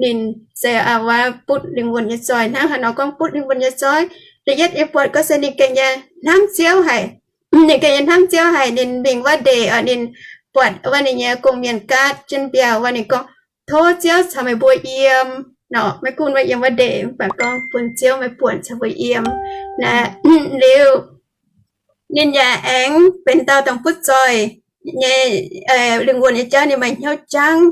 ninh se wuov butv lingh wuonh nyei zoih. Hnangv haaix nor gorngv butv lingh wuonh nyei zoih? Da'yietv yie buatc gorngv se ninh gengh nyei hnamv Ziouv haic. Ninh gengh nyei hnamv Ziouv haic, ninh mingh wuov ndeic, ninh buatc wuov ninh nyei gong-mienh gaatv jienv mbiauh wuov, ninh gorngv, Tov Ziouv caux meih mbuo yiem. Nor maiv gunv wuov yiem wuov ndeic, mv baac gorngv bun Ziouv maiv buonc caux mbuo yiem. Naaiv liuz, ninh yaac aengx benx dauh dongh butv zoih nyei lingh wuonh nyei jauv ninh maaih hnyouv jangv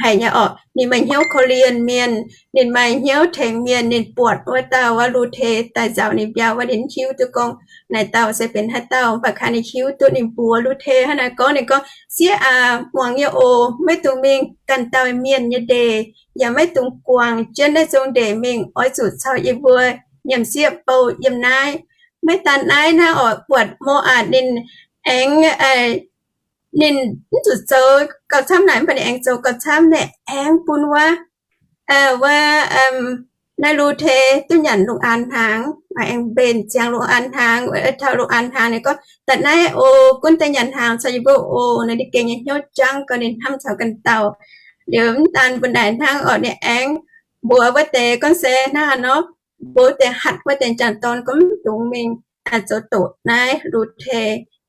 haic nyei orqc. Ninh maaih hnyouv korv-lienh mienh, ninh maaih hnyouv tengx mienh. Ninh buatc wuov dauh wuov Lu^te daaih nzaaux ninh mbiauh wuov, ninh hiuv duqv gorngv naaic dauh se benx haaix dauh. Mv baac kaax ninh hiuv duqv ninh mbuox Lu^te hnangv naaiv gorngv, ninh gorngv, Sieqv aac, muangx yie oc. Maiv dungx mingh ganh dauh mienh nyei ndeic, yaac maiv dungx guangc jienv naaiv zong ndeic mingh. Oix zuqc caux yie mbuo nyiemc sieqv bou yiem naaiv. Maiv daan naaiv, naaiv oix buatc Mo^aatc ninh aengx ninh mv zuqc zoux gauh camv naaic, mv baac ninh aengx zoux gauh camv, ninh aengx bun wuov, wuov, naaiv Lu^te duqv nyanc lungh aanx hnaangx, aengx mbenc ziangx lungh aanx hnaangx. Taux lungh aanx hnaangx ninh gorngv, Da'naaiv oc, gunv daaih nyanc hnaangx caux yie mbuo oc. Naaiv ninh gengh nyei hnyouv jangv gauh ninh hnamv caux ganh dauh. Liuz mv daan mbuo naaic hnangv orqc, ninh aengx mbuox wuov deix gorngv se hnangv haaix nor, mbuox deix hatc wuov deix janx-dorn gorngv mv dungx mingh zoux doqc naaiv Lu^te.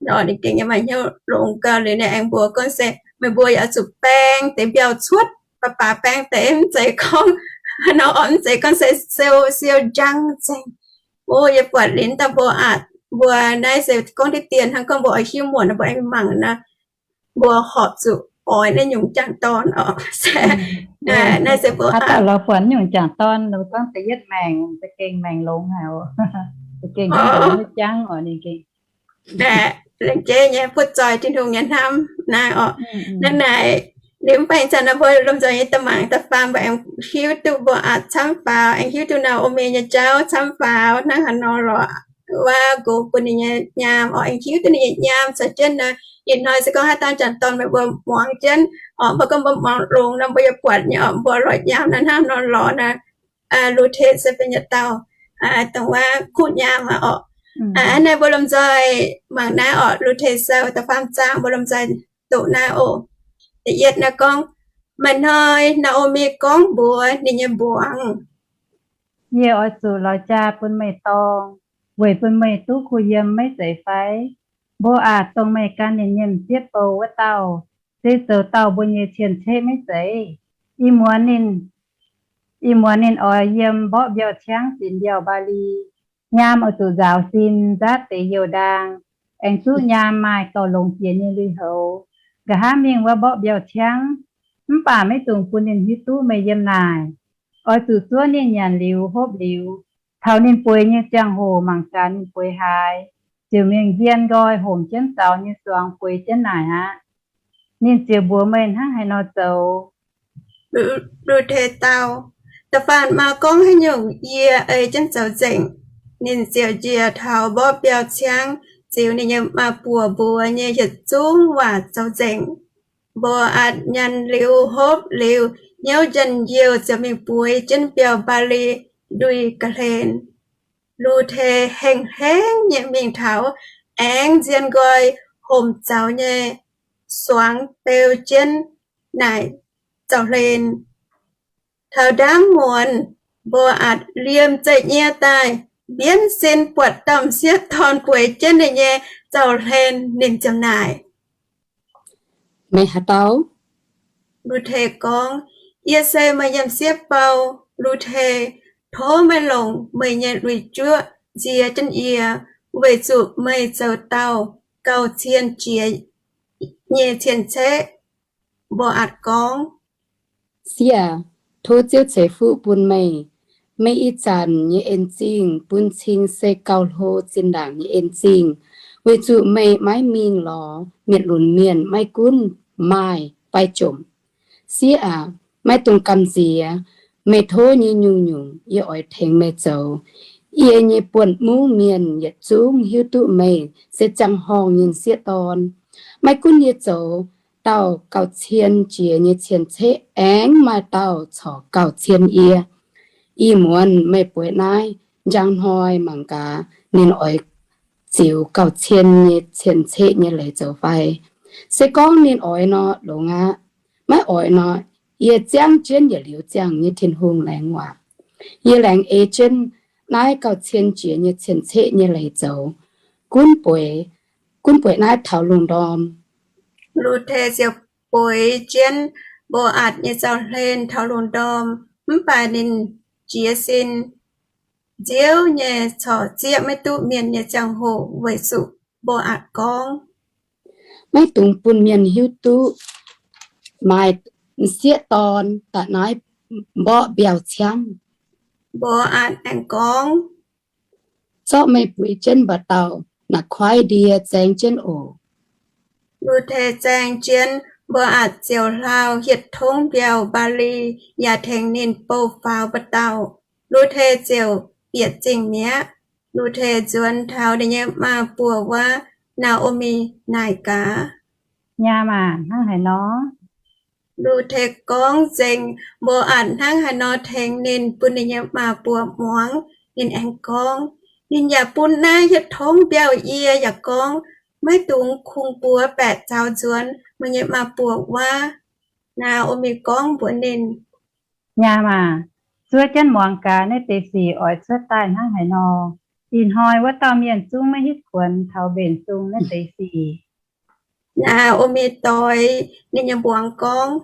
Nor ninh gengh nyei maaih hnyouv longx gauh liuz ninh aengx mbuox gorngv se, Meih mbuo yaac oix zuqc baeng deix mbiauh cuotv, baac baac baeng deix, mv zeiz gorngv nor, mv zeiz gorngv se siou siou njang nzengc. O, yie buatc liuz dauh mbuo aah, mbuo naaiv se gorngv diqv dien hnangv, gorngv mbuo oix hiuv muonc nor mbuo aengx mangc nor, mbuo horpc zuqc oix naaiv nyungc jangx-dorn oc. Naaiv se mbuo haaix dauh lorz buatc nyungc jangx-dorn, mbuo gorngv da'yietv maengc za'gengh maengc longx haic oc. Za'gengh hnangv longx nyei jangv oc ninh gengh. Laengz jeiv nyei butv zoih Tin-Hungh nyei hnamv naaiv oc. Hnangv naaic, liuz mv baac ih zanc nor mbuo lomh nzoih nyei da'mangc da'faam mbuo aengx hiuv duqv mbuo aah camv faaux, aengx hiuv duqv Naa^o^mi nyei jauv camv faaux hnangv haaix nor lorqc. Wuov nqox bun ninh nyei nyaam oc, aengx hiuv duqv ninh nyei nyaam caux jienv naaiv. Ih hnoi se gorngv haaix dauh jangx-dorn meih mbuo muangx jienv oc, mbuo gorngv mbuo muangx longx nor mbuo yaac buatc nyei oc, mbuo lorz nyaam naaiv hnangv nor lorz naaiv. Lu^te se benx yietc dauh dongh wuov kuv nyaam aqv oc. Hnangv naaiv mbuo lomh nzoih mangc naaiv oc, Lu^te Sou da'faam zaang mbuo lomh nzoih doqc naaiv oc. Da'yietv naaiv gorngv, Maaih hnoi Naa^o^mi gorngv mbuox ninh nyei mbuangz, Yie oix zuqc lorz jaa bun meih dorng, weic bun meih duqv kuh yiem maiv zeiz fai? Mbo^aatc, dongh meih gan ninh nyei m'sieqv bou wuov dauh, se zoux dauh mbuo nyei cien-ceqv maiv zeiz? Ih muonz ninh, ih muonz ninh oix yiem mborqv mbiauh ciangv zinc mbiauh mbaali. Nyaam oix zuqc nzaaux sin, nzaatv deix youh ndaang, aengx duqv nyaam maaih gauh longx jiex nyei lui-houx, nqa'haav mingh wuov mborqv mbiauh ciangv. Mv baac maiv dungx bun ninh hiuv duqv meih yiem naaic. Oix zuqc zuov ninh nyanc liuz hopv liuz, taux ninh bueix nyei ziangh hoc mangc gaax ninh bueix haaix, ziouc mingh nzien nqoi homc jienv zaux nyei zuangx bueix jienv naaic aqv. Ninh ziouc mbuox meih hnangv haaix nor zoux. Lu^te dau, Da'faanh maa gorngv haaix nyungc yie ei jienv zoux nzengc. Ninh ziouc njiec taux mborqv mbiauh ciangv, ziux ninh nyei maa-buoc mbuox nyei yietc zungv waac zoux nzengc. Mbo^aatc nyanc liuz hopv liuz, hnyouv njien-youh ziouc mingh bueix jienv mbiauh mbaali ndui ga'hlen. Lu^te hengh hengv nyei mingh taux, aengx nzien nqoi homc zaux nyei zuangx beu jienv naaic zaux-hlen. Taux ndaamv muonz, Mbo^aatc liemh zeih nyie daaih, mbienv sin buatc dauh m'sieqv dorn bueix jienv ninh nyei zaux-hlen. Ninh ziouc naaic, Meih haaix dauh? Lu^te gorngv, Yie se meih nyei m'sieqv bou, Lu^te. Tov meih longc meih nyei lui-juoqv nzie jienv yie, weic zuqc meih zoux dauh gauh cien jiex nyei cien-ceqv. Mbo^aatc gorngv, Sieqv aac, tov Ziouv ceix fuqv bun meih. Meih ih zanc nyei en-zingh bun cing se gauh hlo zinh ndaangc nyei en-zingh, weic zuqc meih maiv mingh lorz mietc lunx mienh maiv gunv maaih fai jomc. Sieqv aac, maiv dungx gamh nziex. Meih tov nyei nyungc-nyungc yie oix tengx meih zoux. Yie nyei buonv-mungv mienh yietc zungv hiuv duqv meih se ziangh horngh nyei m'sieqv dorn. Maiv gunv yie zoux dauh gauh cien jiex nyei cien-ceqv, aengx maaih dauh corc gauh cien yie. Ih muonz meih bueix naaiv, njang hnoi mangc gaax ninh oix ziux gauh cien nyei cien-ceqv nyei leiz zoux fai. Se gorngv ninh oix nor, longx aqv. Maiv oix nor, yie ziangv jienv yietc liuz ziangh nyei Tin-Hungh laengz waac. Yie laengz ei jienv naaiv gauh cien jiex nyei cien-ceqv nyei leiz zoux. Gunv bueix, gunv bueix naaiv taux lungh ndorm. Lu^te ziouc bueix jienv Mbo^aatc nyei zaux-hlen taux lungh ndorm, mv baac ninh jiez sin nziouv nyei corc zieqv maiv duqv mienh nyei ziangh hoc weic zuqc Mbo^aatc gorngv, Maiv dungx bun mienh hiuv duqv maaih m'sieqv dorn daaih naaiv mborqv mbiauh ciangv. Mbo^aatc aengx gorngv, Zorqv meih buix jienv mba'dauh naaic kuaaiv ndie zaeng jienv oc. Lu^te zaeng jienv, Mbo^aatc ziouc hlaau hietv tongv mbiauh mbaali yaac tengx ninh bouh faaux mba'dauh. Lu^te ziouc bieqc zingh mi'aqv. Lu^te nzuonx taux ninh nyei maa-buoc wuov, Naa^o^mi naaic gaax, Nyaam aac, hnangv haaix nor? Lu^te gorngv nzengc Mbo^aatc hnangv haaix nor tengx ninh bun ninh nyei maa-buoc muangx. Ninh aengx gorngv, Ninh yaac bun naaiv hietv tongv mbiauh yie yaac gorngv, Maiv dungx kungx-buoz baeqc zaux nzuonx meih nyei maa-buoc wuov. Naa^o^mi gorngv mbuox ninh, Nyaam aac, zuov jienv muangx gaax naaiv deix sic oix cuotv daaih hnangv haaix nor. Ih hnoi wuov dauh mienh zungv maiv hitv kuonx taux mbenc sung naaiv deix sic. Naa^o^mi doix ninh nyei mbuangz gorngv,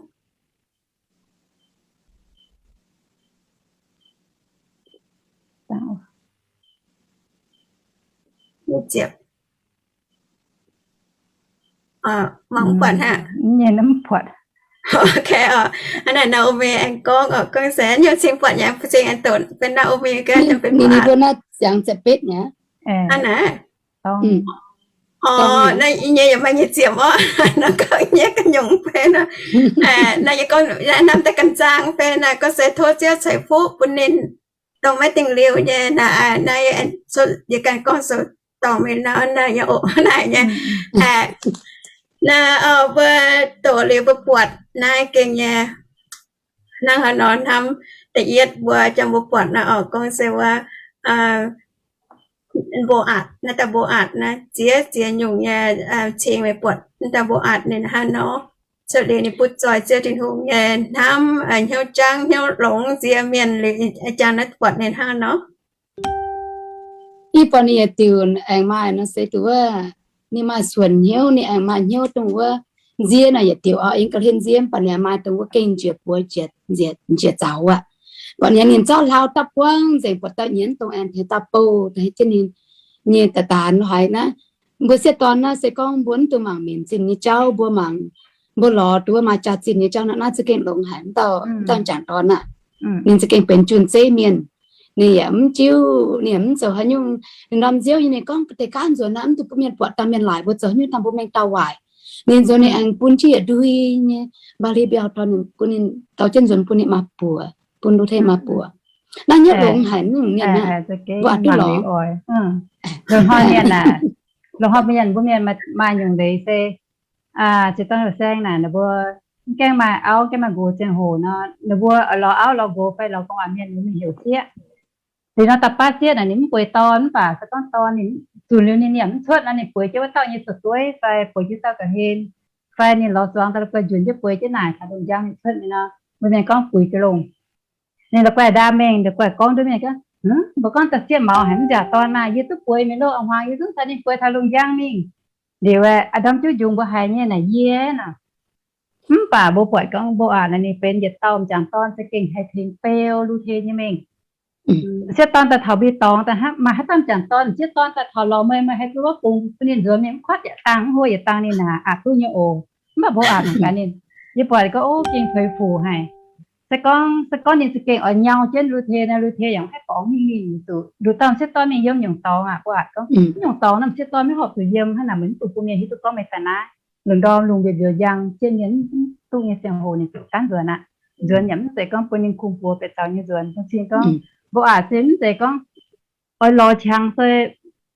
Naa^o^mi aengx gorngv, gorngv se nyungc cing buatc yaac cing aengx doqc benx Naa^o^mi gaax, ninh mbuo naaiv ziangx za'betv mi'aqv. Naaiv yie nyei yaac maaih nyei ziepc orqc, nor gorngv nyei ga'nyungc benx nor. Naaiv yie gorngv naaiv norm daaih ganh zaang benx naaiv, gorngv se tov Ziouv ceix fuqv bun ninh dongh maiv dingh liuz nyei naaiv, naaiv yie ganh gorngv sou dorngc mingh nor, naaiv yie oc naaic nyei. Naaiv mbuo doqc liuz mbuo buatc naaiv gengh nyei hnangv haaix nor hnamv. Da'yietv mbuo jangx mbuo buatc naaiv oc, gorngv se wuov Mbo^aatc, naaiv dauh Mbo^aatc naaiv ziex ziex nyungc nyei cing meih buatc naaiv dauh Mbo^aatc ninh hnangv haaix nor. Cuotv liuz ninh butv zoih Ziouv Tin-Hungh nyei hnamv, hnyouv jangv hnyouv longx nziex mienh liuz, jangx naaiv buatc ninh hnangv haaix nor. Ih buatc ninh yietc diuc aengx maaih nor se duqv wuov ninh maaih suonc hnyouv, ninh aengx maaih hnyouv dongh wuov nzie nor yietc diuc oc, yiem ga'hlen nzie mv baac ninh maaih dongh wuov gengh njiec buoz njiec zaux aqv. Buatc ninh, ninh zorqv hlaau daaih buangv nzengc, buatc daaih nyienz dongh aengx tengx daaih bouh daaih jienv ninh nyei daaih daanx haiz naaiv. Mbuo sieqv dorn naaiv se gorngv mbuo mv duqv mangc minc zinh nyei jauv, mbuo mangc, mbuo lorz duqv maaih jaax-zinh nyei jauv nor, naaiv za'gengh longx haic. Mv dauh, mv dauh m'jangc dorn aav, ninh za'gengh benx jun-zeiv mienh. Ninh yaac mv jiuv, ninh yaac mv zoux haaix nyungc. Ninh ndorm nziouv nyei ninh gorngv deix gaav nzuonx naaiv mv duqv bun mienh buatc dangh mienh laaic mbuo zoux haaix nyungc dangh mbuo mengh dauh waaic. Ninh nzuonx ninh aengx bun jienv yietc ndui nyei mbaa-li mbiauh dorh ninh, bun ninh dorh jienv nzuonx bun ninh maa buoc, bun Lu Tei maa buoc. Naaiv hnyouv longx haic mv mienh aqv. Mbuo aqc duqv lorz. Loz-hnoi mienh aac, loz-hnoi mienh, mbuo mienh maaih nyungc leiz se, se dangh saeng naaic, ninh mbuo mv gaengh maaih auv, gaengh maaih nqox ziangh hoc nor, ninh mbuo lorz auv lorz nqox fai lorz gu'nguaaic mienh ninh mingh heuc sieqv. Liuz nor da'baav sieqv naaic ninh mv bueix dorn, mv baac se gorngv dorn ninh zunc liuz ninh nyiemc mv cuotv nor, ninh bueix jienv wuov dauh nyei zoux dueiv fai bueix jienv dauh ga'hlen, fai ninh lorz zuangx daaih la'guaih nzunc jienv bueix jienv naaic caux lungh njang ninh cuotv mingh nor, mbuo mienh gorngv buix jienv longh. Ninh la'guaih ndaam mengh, la'guaih gorngv nduov mienh gorngv, mbuo gorngv da'sieqv maux haic mv nziaauc dorn naaic, yie duqv bueix mingh loh, a'hmuangx yie zungv caux ninh bueix taux lungh njang mingh. Liuz aqv, ndorm juv njungx mbuo haiz nyei naaic yie naaic. Mv baac mbuo buatc gorngv Mbo^aatc naaic ninh benx yietc dauh m'jangc dorn za'gengh haih tengx beu Lu Tei nyei mengh. Sieqv dorn daaih taux mbuo dorngx daaih hnangv, maaih haaix dauh m'jangc dorn, sieqv dorn daaih taux lorz meih, meih haih duqv wuov bungx bun ninh nzuonx mingh mv kuatv yietc dangh, mv hlo yietc dangh ninh naaic aqc duqv nyei oc. Mv baac Mbo^aatc mangc gaax ninh, yie buatc gorngv, o, gengh puix fuc haic. Se gorngv, se gorngv ninh za'gengh oix nyau jienv Lu Tei nor, Lu Tei yaac mv haih borngz mingh mingh zuqc nduqc dauh sieqv dorn mingh yiem nyungc dorngx aqv. Mbuo aqc gorngv, nyungc dorngx naaic sieqv dorn maiv horpc zuqc yiem hnangv naaic, meih mv dungx bun mienh hiuv duqv gorngv meih daaih naaiv lungh ndorm lungh mbiouh mbiouh njang jienv mienh mv duqv nyei ziangh hoc ninh zuqc gaanv nzuonx aqv. Nzuonx yaac mv zeiz gorngv bun ninh kungx-buoz bieqc zaux nyei nzuonx. Bun cing gorngv, mbuo aqc se mv zeiz gorngv oix lorz qangx se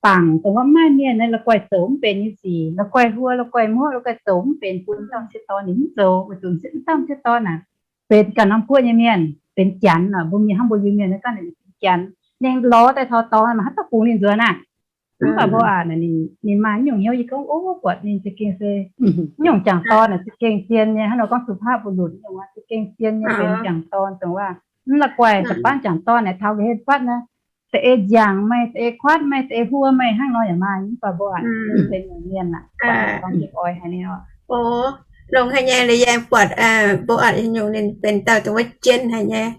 bangc dongh wuov maiv maaih mienh naaiv la'guaih zoux mv benx nyei sic, la'guaih huo, la'guaih muoqv, la'guaih zoux mv benx bun dauh sieqv dorn ninh mv zoux, weic zuqc mv dauh sieqv dorn naaic benx ganh norm guoqv nyei mienh, benx Janx oc. Mbuo mienh hnangv mbuo Iu-Mienh naaiv ganh benx Janx. Ninh lorz daaih taux dorngx maaih haaix dauh bungx ninh nzuonx aqv? Mv baac Mbo^aatc naaic ninh maaih nyungc hnyouv, yie gorngv, o, buatc ninh za'gengh se nyungc jangc dorn naaic za'gengh zien nyei, hnangv nor gorngv สุภาพบุรุษ nyungc za'gengh zien nyei benx jangc dorn dongh waac mv la'guaih da'baav jangc dorn naaic taux ga'hlen fatv naaic, da'ei nziangc meih, da'ei kuatv meih, da'ei huo meih hnangv nor yaac maaih. Mv baac Mbo^aatc benx nyungc mienh aqv, gorngv oix haic ninh oc. O, longx haic nyei, liuz yie buatc Mbo^aatc nyungc ninh benx dauh dongh wuov jien haic nyei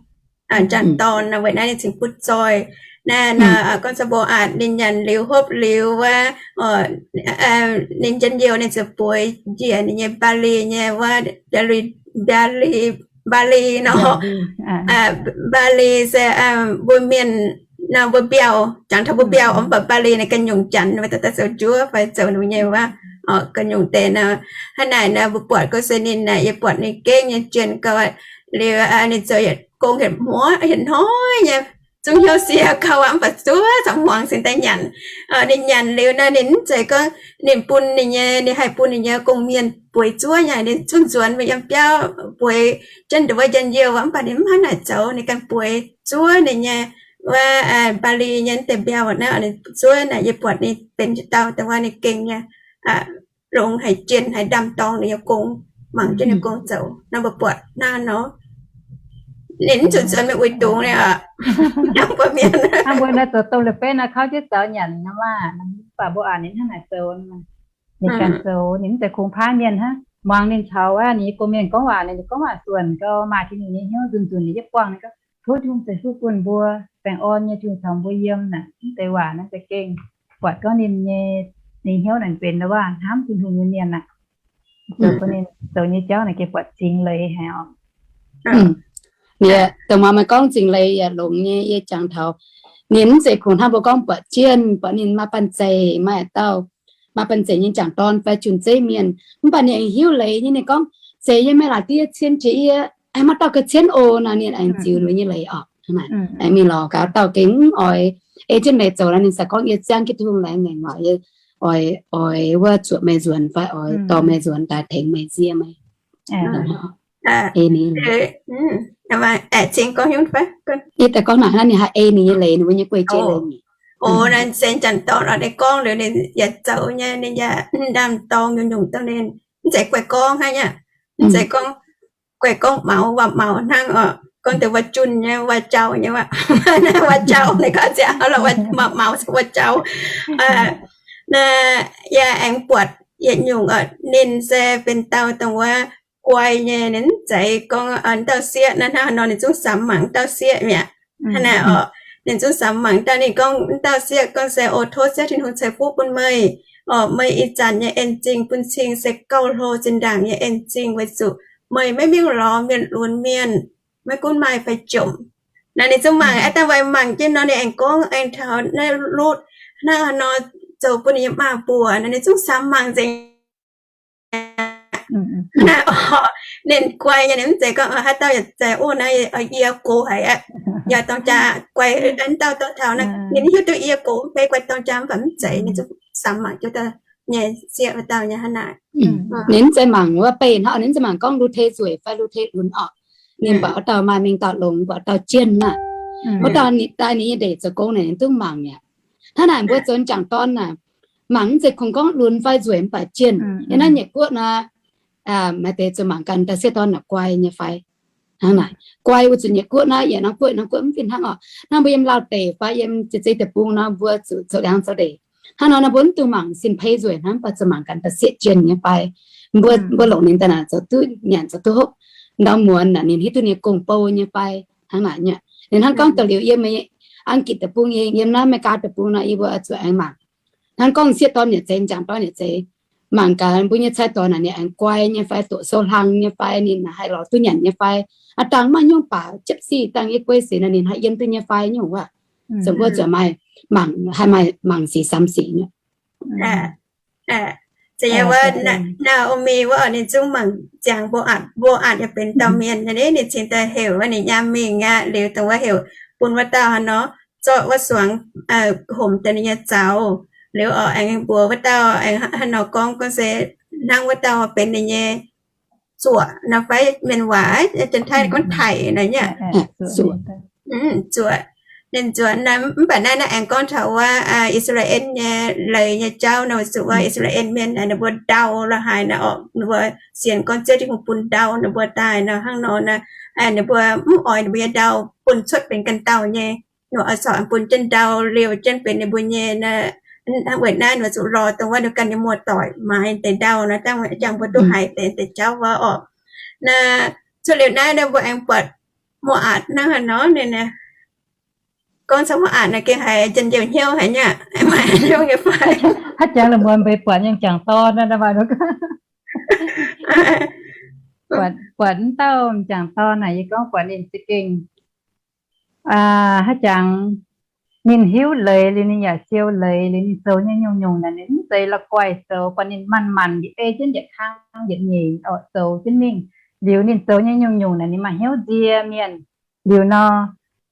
jangc dorn nor, weic naaiv ninh cingx butv zoih. Naaiv gorngv se Mbo^aatc ninh nyanc liuz hopv liuz wuov, ninh njien-youh ninh ziouc bueix njiec ninh nyei Mbaa^li nyei wuov, Mbaa^li, Mbaa^li nor. Mbaa^li se mbuo mienh nor mbuo mbiauh, jangx taux mbuo mbiauh oc. Mv baac Mbaa^li naaic ganh nyungc Janx, daaih zoux njuov fai zoux ninh nyei wuov, ganh nyungc deix nor. Hnangv naaic nor mbuo buatc gorngv se ninh naaic, yie buatc ninh gengh nyei jien gau. Liuz ninh zoux yietc gong hietc hmuangv hietc hnoi nyei, zungv hnyouv sie gau aqv, mv baac zuov camv hmuangx cingx daaih nyanc. Ninh nyanc liuz nor ninh mv zeiz gorngv ninh bun ninh nyei, ninh haih bun ninh nyei gong-mienh bueix zuov nyei, ninh zungv nzuonx mingh yiem biauv bueix jienv nduov njien-youh, mv baac ninh mv hnangv naaic zoux, ninh ganh bueix zuov ninh nyei wuov Mbaa^li nyei deix mbiauh naaiv, ninh zuov naaic. Yie buatc ninh benx dauh dongh wuov ninh gengh nyei, longx haic, jien haic, ndaam-dorng ninh nyei gong, mangc jienv ninh gong zoux nor, mbuo buatc hnangv nor. Ninh mv zuqc nzuonx mingh uix dungz nyei oc. Mbuo mienh hnangv mbuo naaiv zoux dongh la'benv naaiv kauv jienv zaux nyanc nor maah, mv baac Mbo^aatc ninh hnangv naaic zoux, ninh ganh zoux, ninh mv zeiz kungx paaiv mienh hnangv. Muangx ninh caux wuov ninh nyei gong-mienh gorngv waac, ninh gorngv waac suonc gau, maaih Tin-Hungh nyei hnyouv nzunc nzunc ninh yietv buangh ninh gorngv, tov Tin-Hungh ceix fuqv bun mbuo, baengh orn nyei Tin-Hungh caux mbuo yiem naaic, mv zeiz waac naaiv za'gengh buatc gorngv ninh nyei, ninh hnyouv naaic benx wuov hnamv Tin-Hungh nyei mienh aqv. Zoux bun ninh zoux nyei jauv naaic gengh buatc zingx leiz haic oc. Yie dongh maaih meih gorngv zingx leiz yaac longx nyei. Yie jangx taux ninh mv zeiz kungx hnangv mbuo gorngv buatc jienh, buatc ninh maaih banh zeic, maaih dauh maaih banh zeic nyei jangc dorn fai jun-zeiv mienh, mv baac ninh aengx hiuv leiz nyei. Ninh gorngv, Zeiz yie, meih laaic diev cien jiex yie, aengx maaih dauh ga'cienv oc nor, ninh aengx ziux ninh nyei leiz oc. Aengx mingh lorz gaax dauh gengh mv oix ei jienv leiz zoux nor, ninh se gorngv, Yie ziangh jienv Tin-Hungh laengz ngaengc oc, yie oix, oix wuov zuoqc meih nzuonx fai oix dorh meih nzuonx daaih tengx meih nzie meih. Ei ninh, yie daaih gorngv naaic hnangv, ninh haih ei ninh nyei leiz, ninh mbuo nyei guei-jei leiz. O, ninh se janx-dorn oc, ninh gorngv liuz ninh yaac zoux nyei, ninh yaac ndaam-dorng nyungc-nyungc dongh ninh mv zeiz guai gorngv hnangv nyei. Mv zeiz gorngv guai gorngv maux waac maux hnangv oc. Gorngv deix waac-junh nyei, waac-jaux nyei, waac-jaux, ninh gorngv ziangh hnangv lorqc, maux se waac-jaux. Naaiv yaac aengx buatc yietc nyungc oc, ninh se benx dauh dongh wuov guai nyei, ninh mv zeiz gorngv wuov dauh sieqv naaiv hnangv nor, ninh zungv samx mangc dauh sieqv mi'aqv. Hnangv naaic oc, ninh zungv samx mangc dauh, ninh gorngv dauh sieqv gorngv se, O, tov Ziouv Tin-Hungh ceix fuqv bun meih oc. Meih ih zanc nyei en-zingh bun cing se gauh hlo zinh ndaangc nyei en-zingh weic zuqc meih maiv mingh lorz mienh lunx mienh, maiv gunv maaih fai jomc. Naaiv ninh zungv mangc, aav dangh mangc jienv nor ninh aengx gorngv aengx taux naaiv lutv hnangv haaix nor zoux bun ninh nyei maa mbuoqc. Naaiv ninh zungv samx mangc nzengc. Naaiv oc, ninh guai nyei, ninh mv zeiz gorngv haaix dauh yaac zeiz, O, naaiv yie gox haic aqv, yaac dorng jaa guai, an dauh dorng taux naaiv, ninh hiuv duqv yie gox mv bei guai dorng jaa mv baac mv zeiz, ninh zungv samx mangc jienv dauh nyei sieqv wuov dauh nyei hnangv naaic. Ninh mv zeiz mangc wuov bei hnangv, ninh mv zeiz mangc gorngv Lu^te nzueic fai Lu^te lunx oc. Ninh buatc wuov dauh maaih mengh dauh longx, buatc dauh jienh naaic. Wuov dauh daaih ninh nyei ndeic zoux gong naaic ninh duqv mangc mi'aqv. Hnangv naaic mbuo zoux m'jangc dorn naaic, mangc mv zeiz kungx gorngv lunx fai nzueic mv baac jienh. Yiem naaiv Nyiec Guoqv naaic, maaih deix zoux mangc ganh dauh sieqv dorn naaic guai nyei fai. Hnangv naaic, guai weic zuqc Nyiec Guoqv naaiv yietc norm guoqv, norm guoqv mv fih hnangv oc. Hnangv mbuo yiem Lauv deic fai yiem Jiex Zei Deic-Bung nor mbuo zuqc zoux liangx zoux ndeic. Hnangv nor naaiv mbuo mv dungx mangc sin peix nzueic hnangv, mv baac zoux mangc ganh dauh sieqv jienh nyei fai. Mbuo, mbuo longc ninh daaih naaic zoux duqv nyanc zoux duqv hopv, ndau muonz naaic ninh hiuv duqv ninh nyei gong-bou nyei fai. Hnangv naaic nyei. Ninh hnangv gorngv da'liuz yiem Ang^gitc Deic-Bung, yiem naaiv America Deic-Bung nor yie mbuo zuqc aengx mangc. Hnangv gorngv sieqv dorn yaac zeiz, m'jangc dorn yaac zeiz, mangc gaax mbuo nyei cai-doic naaic ninh aengx guai nyei fai, doqc sou hlang nyei fai, ninh haih lorz duqv nyanc nyei fai. Aav dangh maaih hnyouv baac jiepv sic dangh yie guei sic naaic ninh haih yiem duqv nyei fai nyungc wuov. Zoux mbuo zuqc maaih mangc, haih maaih mangc sic samx sic nyei. Zeiz nyei wuov, Naa^o^mi wuov oc, ninh zungv mangc ziangx Mbo^aatc. Mbo^aatc yaac benx dauh mienh nyei, ninh cingx daaih heuc wuov ninh nyaam mingh aqv. Liuz dongh wuov heuc bun wuov dauh haaix nor zorqv wuov suangx homc daaih ninh nyei zaux. Liuz oc, aengx mbuox wuov dauh, aengx haaix nor gorngv, gorngv se hnangv wuov dauh benx ninh nyei zuoqc nor fai, mienh waac Janx-Taiv gorngv ไถ่ naaic nyei. Zuoqc. Ninh zuoqc naaiv, mv baac naaiv naaiv aengx gorngv taux wuov I^saa^laa^en nyei leiz nyei jauv nor, weic zuqc wuov I^saa^laa^en mienh ninh mbuo ndau la'haaix naaic oc, ninh mbuo sienx gorngv Ziouv Tin-Hungh bun ndau ninh mbuo daaih nor, hnangv nor naaiv, ninh mbuo mv oix ninh mbuo nyei ndau bun cuotv benx ganh dauh nyei. Ninh mbuo oix corc bun jienv ndau liouh jienv benx ninh mbuo nyei. Weic naaiv ninh mbuo zuqc lorz dongh wuov ninh ganh nyei muoz-doic maaiz deix ndau nor, dangh jangx mbuo duqv haiz deix deix jauv wuov oc. Naaiv cuotv liuz naaiv, mbuo aengx buatc Mbo^aatc hnangv haaix nor ninh gorngv caux Mbo^aatc naaic gengh haiz njien-youh hnyouv haic nyei aqv. Maaih hnyouv nyei fai? Haaix jangx la'muonz mbuo buatc nyei m'jangc dorn, buatc wuov dauh m'jangc dorn naaic, yie gorngv buatc ninh za'gengh haaix jangx ninh hiuv leiz liuz, ninh yaac siou leiz liuz, ninh zoux nyei nyungc-nyungc naaic ninh mv zeiz la'guaih zoux, buatc ninh manc-manc yietc ei jienv yietc kang yietc nyeic oc zoux jienv mingh. Liuz ninh zoux nyei nyungc-nyungc naaic ninh maaih hnyouv nzie mienh. Liuz nor,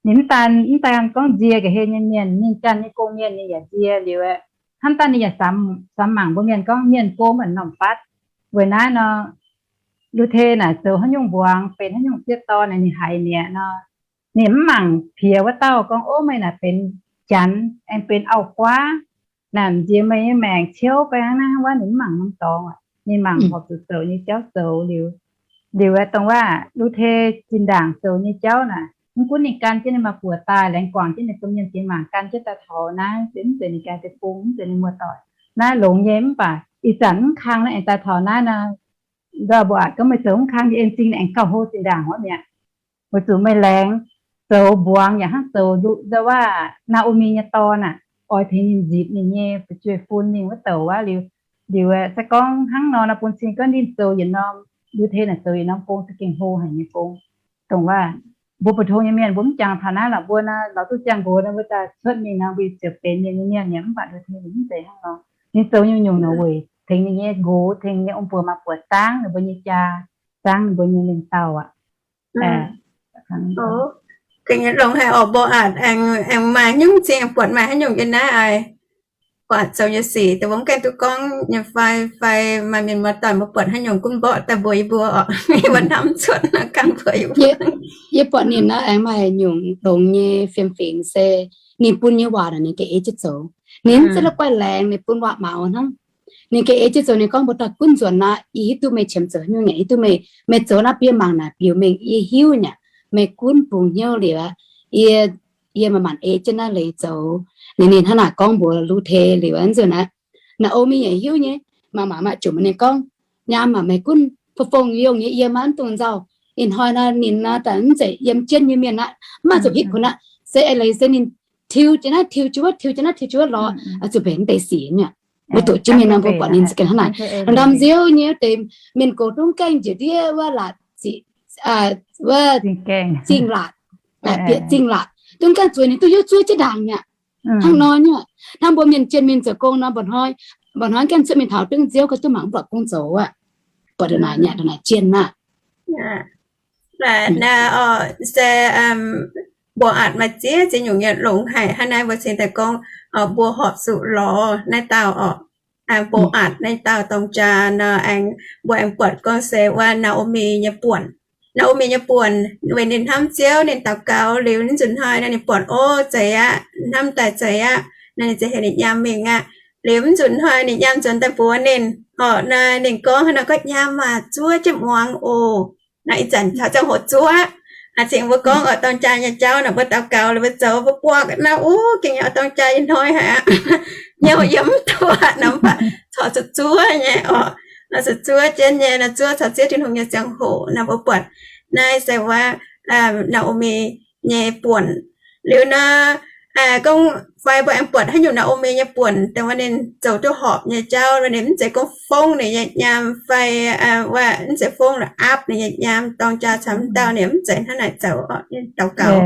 ninh mv daan, mv daan gorngv nzie ga'hlen nyei mienh, ninh ganh nyei gong-mienh ninh yaac nzie liuz aeqv, hnamv daaih ninh yaac samx mangc mbuo mienh gorngv mienh go mv norm fatv. Weic naaiv nor, Lu^te naaic zoux haaix nyungc mbuangz, benx haaix nyungc sieqv dorn naaic ninh haiz mi'aqv nor, ninh mv mangc piex wuov dauh gorngv, Ov, meih naaic benx Janx, aengx benx auv-guaav, naaic m'nziex meih nyei maengc ciouv fai hnangv naaiv hnangv wuov, ninh mv mangc norm dorngx aqv. Ninh mangc horpc zuqc zoux nyei jauv zoux liuz, liuz aeqv, dongh wuov Lu^te zinh ndaangc zoux nyei jauv naaic, mv gunv ninh gan jienv ninh maaih buoz daaih, laengz guangc jienv ninh domh mienh jiex mangc, gan jienv daaih taux naaiv, se mv zeiz ninh ganh deic-bung, mv zeiz ninh muoz-doic. Naaiv longx nyei, mv baac ih zanc mv kang naaiv aengx daaih taux naaiv nor, ndau mbuo aqc gorngv meih zoux mv kang nyei en-zingh aengx gauh hlo zinh ndaangc wuov mi'aqv. Weic zuqc meih laengz zoux mbuangz yaac hnangv zoux nduqc nzauh waav Naa^o^mi nyei dorn aah, oix tengx ninh nzipc ninh nyei fu'jueiv-fun ninh wuov douc aqv. Liuz, liuz se gorngv hnangv nor nor bun cing gorngv ninh zoux yietc norm, Lu^te naaic zoux yietc norm gong za'gengh hlo haic nyei gong. Dongh waac mbuo bu tong nyei mienh mbuo mv jangx taux naaiv lorqc, mbuo naaiv lorz duqv ziangh nqox nor mbuo daaih cuotv mingh nor mbuo ziouc benx mienh nyei mienh nyei, mv baac Lu^te ninh mv zeiz hnangv nor. Ninh zoux nyungc-nyungc nor weic tengx ninh nyei nqox, tengx ninh nyei ong-buoc maa-buoc zaangv ninh mbuo nyei jaa, zaangv ninh mbuo nyei mienh dauh aqv. Gengh longx haic oc, mbuo aqc aengx maaih nyungc zingh buatc maaih haaix nyungc yiem naaiv oix buatc zoux nyei sic, dongh mbuo mv gaengh duqv gorngv nyei fai, fai maaih mienh muoz-doic mbuo buatc haaix nyungc gunv mborqv daaih mbuox yie mbuo oc. Yie mbuo hnamv cuotv naaiv ganh mbuox yie mbuo. Yie buatc ninh naaiv aengx maaih nyungc longx nyei fiem-fingx se ninh bun nyei waac naaic ninh ganh ei jienv zoux. Ninh mv zeiz la'guaih laengz, ninh bun waac-maux hnangv. Ninh ganh ei jienv zoux, ninh gorngv mbuox dauh gunv nzuonx aqv, yie hiuv duqv meih qiemx zoux haaix nyungc, yie hiuv duqv meih, meih zoux naaiv bun yie mangc naaic biux mengh, yie hiuv nyei aqv. Meih gunv bungx hnyouv liuz aqv. Yie, yie manc-manc ei jienv naaiv leiz zoux. Ninh, ninh hnangv naaic gorngv mbuox Lu^te liuz aqv, nzuonx aqv. Naomi yaac hiuv nyei, maaih maaih maaih jomc ninh gorngv, nyaam maac meih gunv fong-fong yongh nyei yiem aqv, mv dungx nzauh. Ih hnoi nor ninh nor daaih mv zeiz yiem jienv nyei mienh aqv, mv maaih zuqc hitv kuonx aqv. Se eix leiz se ninh tiux jienv naaiv tiux jienv wuov, tiux jienv naaiv tiux jienv wuov lorz, zuqc mbenc mv deix sic nyei. Mbuo doqc jienv mienh nor mbuo buatc ninh za'gengh hnangv naaic. Ndorm nziouv nyei wuov deix mienh gox dungv gaengh njiec ndiev wuov laatc ziqc, wuov zingh laatc, bieqc zingh laatc, dungv gaengh zueiz ninh duqv hiuv zuov jienv ndaangc mi'aqv. Hnangv nor nyei, hnangv mbuo mienh jien mienh zoux gong nor, mba'hnoi, mba'hnoi gaengh cuotv mingh taux dungv nziouv gauh duqv mangc mv buatc gong zoux aqv. Buatc ndongc naaic nyei, ndongc naaic jien aqv. Se Mbo^aatc maaih ziex ziex nyungc nyei longx haic. Hnangv naaiv mbuo cingx daaih gorngv mbuo horpc zuqc lorz naaiv dauh oc. Mbo^aatc naaiv dauh dorng jaa nor aengx, mbuo aengx buatc gorngv se wuov Naa^o^mi nyei buonc. Naa^o^mi nyei buonc, weic ninh hnamv Ziouv, ninh daux gaux liuz, mv nzunc hnoi nor ninh buatc, o, zeiz aqv, hnamv daaih zeiz aqv, nor ninh ziouc heuc ninh nyaam mingh aqv. Liuz mv nzunc hnoi ninh nyaam nzuonx daaih mbuox ninh, orqc, nor ninh gorngv hnangv nor, gorngv, Nyaam aac, zuov jienv muangx oc. Nor ih zanc taux ziangh hoc zuov. Cingx mbuo gorngv oix dorng jaa nyei jauv nor, mbuo daux gaux liuz mbuo zoux, mbuo buangh naaiv, o, gengh nyei oix dorng jaa nyei hnoi haic aqv. Hnyouv yiem mv duqv nor, mv baac corc zuqc zuov nyei orqc. Nor zuqc zuov jienv nyei, nor zuov caux Ziouv Tin-Hungh nyei ziangh hoc nor, mbuo buatc naaiv se wuov Naa^o^mi nyei buonc. Liuz nor, gorngv fai mbuo aengx buatc haaix nyungc Naa^o^mi nyei buonc dongh wuov ninh zoux duqv horpc nyei jauv, wuov ninh mv zeiz gorngv fongv ninh nyei nyaam fai wuov mv zeiz fongv la'aapv ninh nyei nyaam, dorng jaa caux mv dauh ninh mv zeiz hnangv naaic zoux, ninh daux gaux.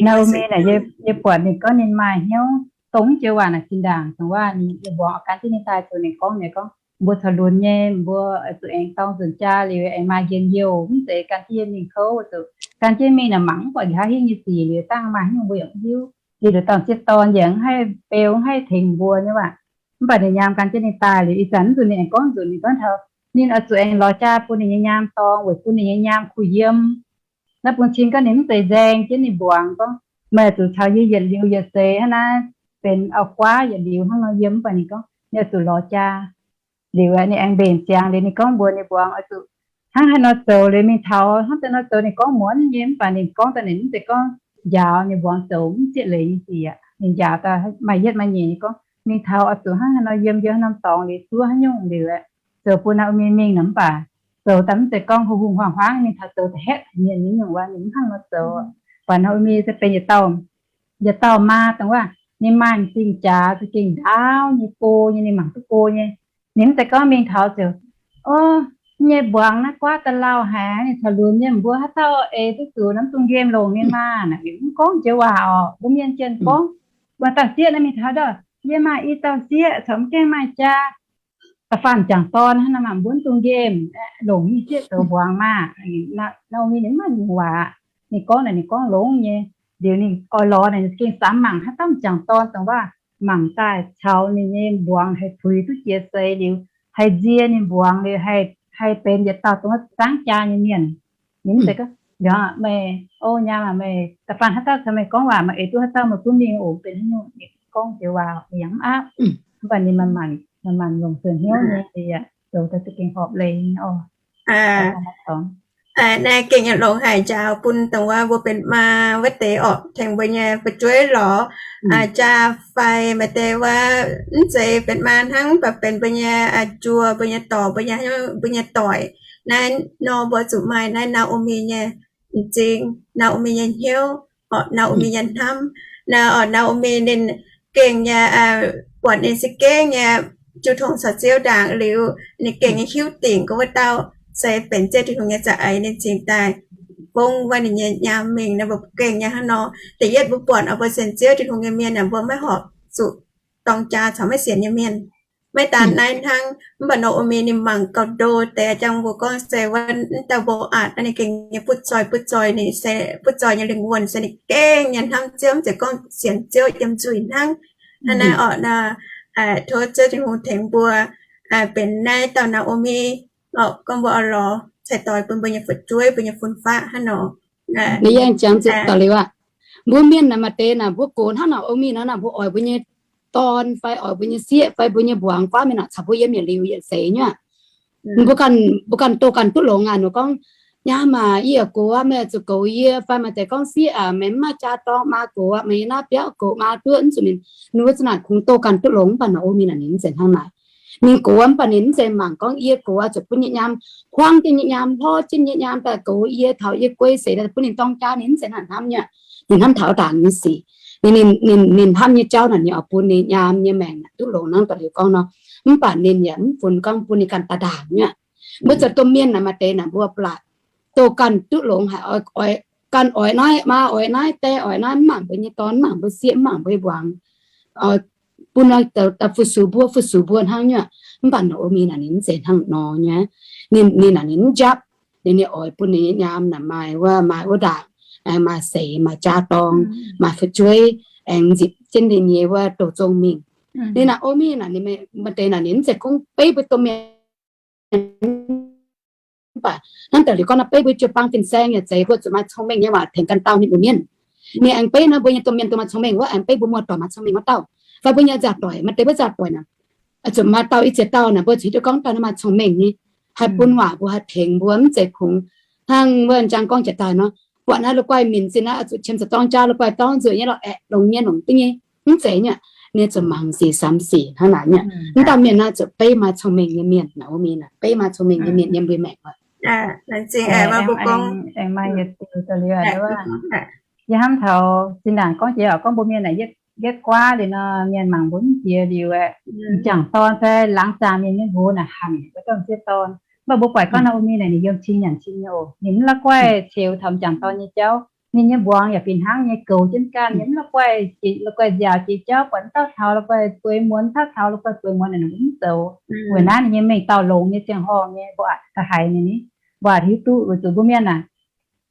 Naa^o^mi naaic yie buatc ninh gorngv ninh maaih hnyouv dongh joux waac naaic zinh ndaangc, dongh waac ninh mbuox gan jienv ninh daaih zoux, ninh gorngv, ninh gorngv, mbuo corc lunx nyei, mbuo zuqc aengx dorng nzunc jaa liuz aengx maaih njien-youh, mv zeiz gan jienv yie mingh kouv, zuqc gan jienv mingh naaic mangc mv buatc nqa'haav hingv nyei sic liuz dangh maaih haaix nyungc mbuo yaac mv hiuv. Liuz donh sieqv dorn yaac mv haih beu, mv haih tengx mbuo nyei waac. Mv baac ninh nyaam gan jienv ninh daaih liuz, ih zanc mv zuqc ninh aengx gorngv nzunc, ninh gorngv taux ninh oix zuqc aengx lorz jaa bun ninh nyei nyaam dorng weic bun ninh nyei nyaam kuh yiem. Naaiv bun cing gorngv ninh mv zeiz nzaeng jienv ninh mbuangz gorngv, meih oix zuqc caux yie yietc liuz yietc seix hnangv naaiv, benx auv-guaav yietc liuz hnangv nor yiem. Mv baac ninh gorngv ninh oix zuqc lorz jaa. Liuz ninh aengx mbenc ziangx liuz ninh gorngv mbuox ninh mbuangz oix zuqc hnangv haaix nor zoux liuz mingh taux hnangv deix nor zoux. Ninh gorngv muonz nyei, mv baac ninh gorngv daaih ninh mv zeiz gorngv njaaux ninh mbuangz zoux mv zieqv leiz nyei sic aqv. Ninh njaaux daaih maaih yietv maaih nyeic, ninh gorngv mingh taux oix zuqc hnangv haaix nor yiem, yiem haaix norm dorngx liuz zuov haaix nyungc liuz, zoux bun Naa^o^mi mingh nor. Mv baac zoux daaih mv zeiz gorngv hungh hungh huaang-huaang mingh taux zoux da'haeqv mienh nyei nyungc wuov, ninh mv hnangv nor zoux. Buatc Naa^o^mi se benx yietc dauh, yietc dauh maa dongh wuov, ninh maaih m'zing jaax za'gengh ndaauv nyei, go nyei, ninh mangc duqv go nyei. Ninh mv zeiz gorngv mingh taux ziouc, o, nyei mbuangz naaiv guaav da'lauh haic, ninh corc lunx nyei, mbuo haaix dauh eix duqv zuqc norm zungh nqemh longc ninh maah. Naaic mv gorngv joux waac orqc. Mbuo mienh jien gorngv, maaih dauh sieqv naaiv mingh taux ndau, yie maaih i dauh sieqv corc mv gaengh maaih jaa. Da'faanh m'jangc dorn hnangv naaic maah, mbuo zungh nqemh longc nyei sieqv zoux mbuangz maah. Naa^o^mi ninh mv maaih nyungc waac. Ninh gorngv naaic ninh gorngv longx nyei. Liuz ninh oix lorz naaic ninh gengh samx mangc haaix dauh m'jangc dorn dongh waac mangc daaih caux ninh nyei mbuangz haih puix duqv jiex seix liuz, haih nzie ninh mbuangz liuz, haih benx yietc dauh dongh zangv jaa nyei mienh. Ninh mv zeiz gorngv, meih, o nyaam aac, meih da'faanh haaix dauh caux meih gorngv waac, meih eix duqv haaix dauh meih gunv mingh oc, benx haaix nyungc. Ninh gorngv joux waac ninh yaac mv aapv. Mv baac ninh manc-manc longc suonc hnyouv nyei, zoux daaih za'gengh horpc leiz nyei oc. Naaiv gengh longx haic njaaux bun dongh wuov mbuo benx maa wuov deix orqc, tengx mbuo nyei fu'jueiv lorz jaa fai maaih deix wuov mv zeiz benx maa hnangv, mv baac benx mbuo nyei juoh, mbuo nyei dorc, mbuo nyei, mbuo nyei doic. Naaiv nor mbuo zuqc maaih naaiv Naa^o^mi nyei m'zing, Naa^o^mi nyei hnyouv, orqc, Naa^o^mi nyei hnamv. Naaiv orqc, Naa^o^mi ninh gengh nyei, buatc ninh se gengh nyei, jiu tong caux Ziouv ndaangc liuz, ninh gengh nyei hiuv dingc gorngv wuov dauh se benx Ziouv Tin-Hungh nyei za'eix, ninh cingx daaih fongv wuov ninh nyei nyaam mingh. Naaiv mbuo gengh nyei hnangv nor. Da'yietv mbuo buatc oix mbuo sienx Ziouv Tin-Hungh nyei mienh aah, mbuo maiv horpc zuqc dorng jaa caux maiv sienx nyei mienh. Maiv daan naaiv hnangv, mv baac Naa^o^mi ninh mangc gauh ndo deix, jangx mbuo gorngv se wuov dauh Mbo^aatc naaiv ninh gengh nyei butv zoih, butv zoih ninh se butv zoih nyei lingh wuonh se ninh gengh nyei hnamv Ziouv, mv zeiz gorngv sienx Ziouv yiem nzuih hnangv. Hnangv naaiv orqc, tov Ziouv Tin-Hungh tengx mbuo benx naaiv dauh Naa^o^mi orqc, gorngv mbuo oix lorz cai-doix bun mbuo nyei fu'jueiv, mbuo nyei fun-faqv hnangv nor. Ninh yangh jangx ziepc daux liuz aqv. Mbuo mienh naaic maaih deix naaic mbuo gox hnangv Naa^o^mi nor naaic, mbuo oix mbuo nyei dorn fai oix mbuo nyei sieqv fai mbuo nyei mbuangz guaav mingh naaic caux mbuo yiem yietc liuz yietc seix nyei aqv. Mbuo ganh, mbuo ganh doh ganh duqv longx aqv. Ninh gorngv, nyaam aac, yie yaac gox aqv, meih zuqc goux yie. Fai maaih deix gorngv, sieqv aac, meih mv maaih jaa dorng, maa gox aqv, meih yiem naaiv biauv goux maa duqv, mv zuqc mingh. Ninh mbuo za'naaic kungx doh ganh duqv longx, mv baac Naa^o^mi naaic ninh mv zeiz hnangv naaic. Ninh gox mv baac ninh mv zeiz mangc gorngv yie gox zuqc bun nyei nyaam, huaang jienv nyei nyaam, hlorv jienv nyei nyaam daaih gox yie, taux yie guei seix daaih bun ninh dorng jaa, ninh mv zeiz hnangv hnamv nyei. Ninh hnamv taux ndaangc nyei sic. Ninh, ninh, ninh hnamv nyei jauv naaic ninh oix bun ninh nyaam nyei maengc naaic duqv longx hnangv da'liuz gorngv nor. Mv baac ninh yaac mv funx gorngv bun ninh ganh daaih ndaangc nyei. Mbuo zoux domh mienh naaic maaih deix naaic mbuo blatc doh ganh duqv longx haic, oix, ganh oix naaiv, maa oix naaiv, die oix naaiv, mv mangc mbuo nyei dorn, mv mangc mbuo sieqv, mv mangc mbuo nyei mbuangz, bun fu-sux mbuo, fu-sux mbuo hnangv nyei. Mv baac Naomi naaic ninh mv zeiz hnangv nor nyei. Ninh, ninh naaic ninh mv njapv. Ninh, ninh oix bun ninh nyei nyaam naaic maaih wuov, maaih wuov ndaangc, maaih seix, maaih jaa dorng, maaih fu'jueiv, aengx nzipc jienv ninh nyei wuov douz zong mingh. Ninh Naomi naaic ninh maaih deix naaic ninh mv zeiz gorngv beiv mbuo domh mienh, mv baac hnangv da'liuz gorngv naaiv beiv mbuo jiu-baang fin-saeng yaac zeiz mbuo zuqc maaih cong-mengh nyei waac tengx ganh dauh ninh mbuo mienh. Ninh aengx beiv naaiv mbuo nyei domh mienh duqv maaih cong-mengh wuov, aengx beiv mbuo muoz-doic maaih cong-mengh wuov dauh. Fai mbuo nyei nzaah doic, maaih deix wuov nzaah doic naaic zuqc maaih dauh, i ziex dauh naaic mbuo zuqc hiuv duqv gorngv dauh naaiv maaih cong-mengh nyei, haih bun waac mbuo, haih tengx mbuo, mv zeiz kungx hnangv wuov njang gorngv jiex daaih nor, buatc naaiv la'guaih minc zinh naaiv zuqc qiemx zuqc dorng jaa, la'guaih dorng nzueic nyei lorqc, aeqv, longx nyei longx dingv nyei, mv zeiz nyei. Ninh zuqc mangc sic samx sic hnangv naaic nyei. Mv dauh mienh naaiv zuqc beiv maaih cong-mengh nyei mienh, Naomi naaic beiv maaih cong-mengh nyei mienh yiem mbuo maengc oc. Aengx maaih yietc diuh da'liuz, yie hnamv taux zinh ndaangc gorngv jiex oc, gorngv mbuo mienh naaic yietv guaav liuz nor, mienh mangc mbuo mv jiex liuz aeqv, m'jangc dorn fai laangz zaangc mienh nyei nqox naaic hanc mbuo domh sieqv dorn. Mv baac mbuo buatc gorngv Naomi naaic ninh yiem cing nyanc cing nyei oc. Ninh mv la'guaih ceux taux m'jangc dorn nyei jauv. Ninh nyei mbuangz yaac fih hnangv nyei goux jienv ganh, ninh mv la'guaih, la'guaih nziaauc jiex jauv, buatc mv dauh taux la'guaih bueix muonz, mv dauh taux la'guaih bueix muonz, ninh mv zoux. Weic naaiv ninh nyei mengh dauh longx nyei ziangh horngh nyei, mbuo aqc da'haiz ninh, mbuo aqc hiuv duqv weic zuqc mbuo mienh naaic,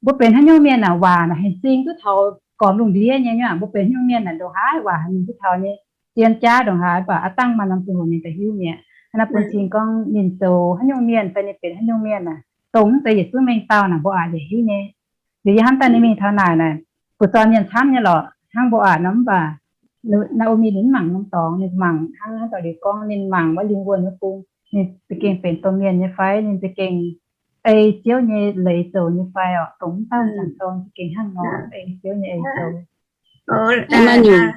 mbuo benx haaix nyungc mienh naaic waac naaic haih zing duqv taux gormx lungh ndiev nyei nyei. Mbuo benx haaix nyungc mienh naaic ndongc haaix waac haih mingh duqv taux nyei, zien jaav ndongc haaix, mv baac aav dangh maaih norm ziangh hoc ninh daaih hiuv mi'aqv. Hnangv naaiv bun cing gorngv ninh zoux haaix nyungc mienh fai ninh benx haaix nyungc mienh naaic, dongh mv zeiz yietc zungv mengh dauh naaic mbuo aqc liec hiuv nyei. Liuz yie hnamv daaih ninh mingh taux naaic naaic, buoz-zorn mienh camv nyei lorqc, hnangv mbuo aqc nor, mv baac Naomi ninh mv mangc norm dorngx, ninh mangc hnangv, hnangv da'liuz gorngv ninh mangc wuov lingh wuonh wuov bung, ninh za'gengh benx domh mienh nyei fai, ninh za'gengh ei Ziouv nyei leiz zoux nyei fai orqc, dongh mv dauh m'jangc dorn za'gengh hnangv nor ei Ziouv nyei leiz zoux. Maaih nyungc,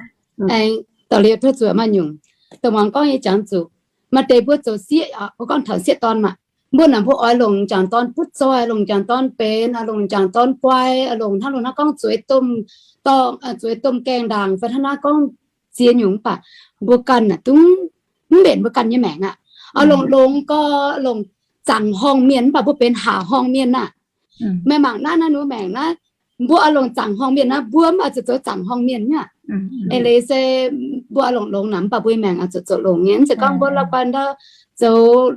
aengx da'liuz tov zuqc maaih nyungc, dongh muangx gorngv nyei jangx zuqc, maaih deix mbuo zoux sieqv, mbuo gorngv taux sieqv dorn maah, mbuo naaic mbuo oix longc m'jangc dorn butv zoih, longc m'jangc dorn benx, longc m'jangc dorn guai, longc hnangv, longc hnangv gorngv zueiz domh dorngx, zueiz domh gaengh ndaangc fai hnangv naaiv gorngv ziex nyungc, mv baac mbuo ganh naaic dungv, mv mbenc mbuo ganh nyei maengc aqv. Oix longc, longc gorx, longc zaangc horngh mienh, mv baac mbuo benx haac horngh mienh aqv. Meih mangc naaiv, naaiv ninh mbuo maengc naaiv, mbuo oix longc zaangc horngh mienh naaiv, mbuo mv baac zuqc zoux zaangc horngh mienh nyei aqv. Eix leiz se mbuo oix longc longx naaic, mv baac mbuo nyei maengc oix zuqc zoux longx nyei. Mv zeiz gorngv mbuo la'guaih ndau zoux,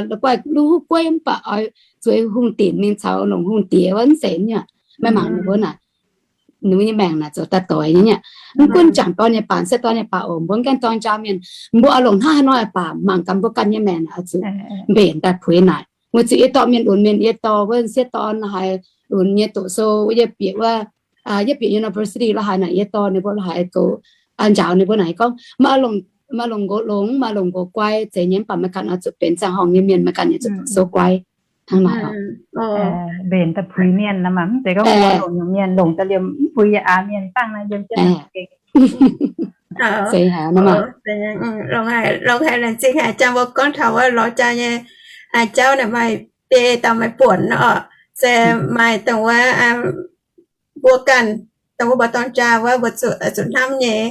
la'guaih luv gueiv, mv baac oix zueiz hungh dinc mingh caux longc hungh diex wuov, mv zeiz nyei aqv. Meih mangc ninh mbuo naaic, ninh mbuo nyei maengc naaic zoux daaih doix nyei nyei aqv. Mv gunv m'jangc dorn nyei baac, sieqv dorn nyei baac oc, mbuo mv gaengh dorng jaa mienh, mbuo oix longc hnangv haaix nor baac mangc gaax mbuo ganh nyei maengc naaic oix zuqc mbenc daaih puix naaic. Weic zuqc yie dorh mienh lunx mienh, yie dorh wuov sieqv dorn la'haaix lunx nyei doqc sou, yie bieqc wuov, yie bieqc university la'haaix naaic, yie dorh ninh mbuo la'haaix goux, njaaux ninh mbuo naaic gorngv, maaih longc, maaih longc nqox longx, maaih longc nqox guai, zeiz nyei, mv baac meih ganh oix zuqc benx ziangh horngh nyei mienh, meih ganh oix zuqc doqc sou guai. Hnangv naaic oc. Mbenc daaih puix mienh nor maah, mv zeiz gorngv mbuo longc nyungc mienh, longc daaih liemh mv puix yie aav mienh dangh naaiv yiem jienv. Longc haic, longc haic laengz zingh haic, jang mbuo gorngv taux wuov lorz jaa nyei jauv naaic maaih biei dauh maaih buonc nor, se maaih dongh wuov mbuo ganh, dongh mbuo mbuox dorng jaa wuov, mbuo zuqc, zuqc hnamv nyei.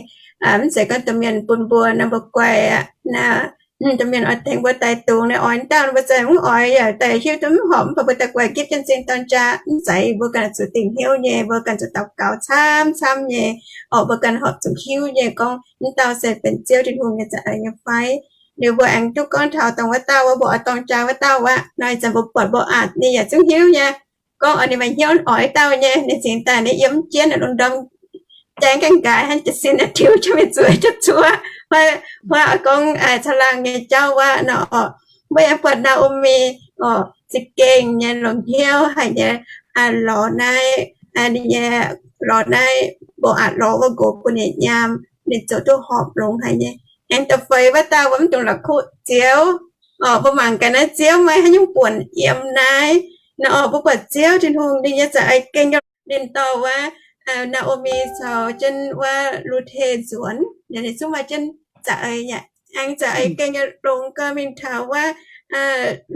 Mv zeiz gorngv domh mienh bun mbuo nor mbuo guai aqv. Domh mienh oix tengx mbuo daaih dungz, ninh oix dauh mbuo za'gengh mv oix, yaac daaih hiuv duqv mv horpc, mv baac mbuo daaih guai gipv jienv zingh dorng jaa. Mv zeiz, mbuo ganh zuqc dingc hnyouv nyei, mbuo ganh zuqc daux gaux camv camv nyei. Orqc, mbuo ganh horpc zuqc hiuv nyei gorngv mv dauh se benx Ziouv Tin-Hungh nyei za'eix nyei fai. Liuz mbuo aengx duqv gorngv taux dongh wuov dauh wuov, mbuo oix dorng jaa wuov dauh aqv. Naaiv ih zanc mbuo buatc mbuo aqc ninh yaac zungv hiuv nyei. Gorngv oix ninh maaih hnyouv oix dauh nyei, ninh cingx daaih ninh yiem jienv lungh ndorm jaeng gaengh nqaaix hnangv jiez sin tiux jienv mingh zueiz jienv zuov. Huaav, huaav gorngv caangh laangh nyei jauv wuov nor, mbuo yaac buatc Naomi, orqc, za'gengh nyei longc hnyouv haic nyei, lorz naaiv, ninh nyei, lorz naaiv, mbuo aqc lorz wuov nqox bun ninh nyaam, ninh zoux duqv horpc longx haic nyei. Aengx da'feix wuov dauh mbuo mv dungx la'kuqv Ziouv. Orqc, mbuo mangc gaax naaiv Ziouv maaih haaix nyungc buonc yiem naaiv. Nor orqc, mbuo buatc Ziouv Tin-Hungh ninh nyei za'eix gengh ninh dorh wuov Naomi caux jienv wuov Lu^te nzuonx, ninh zungv maaih jienv za'eix yaac Aengx za'eix gengh nyei longx gau mingh taux wuov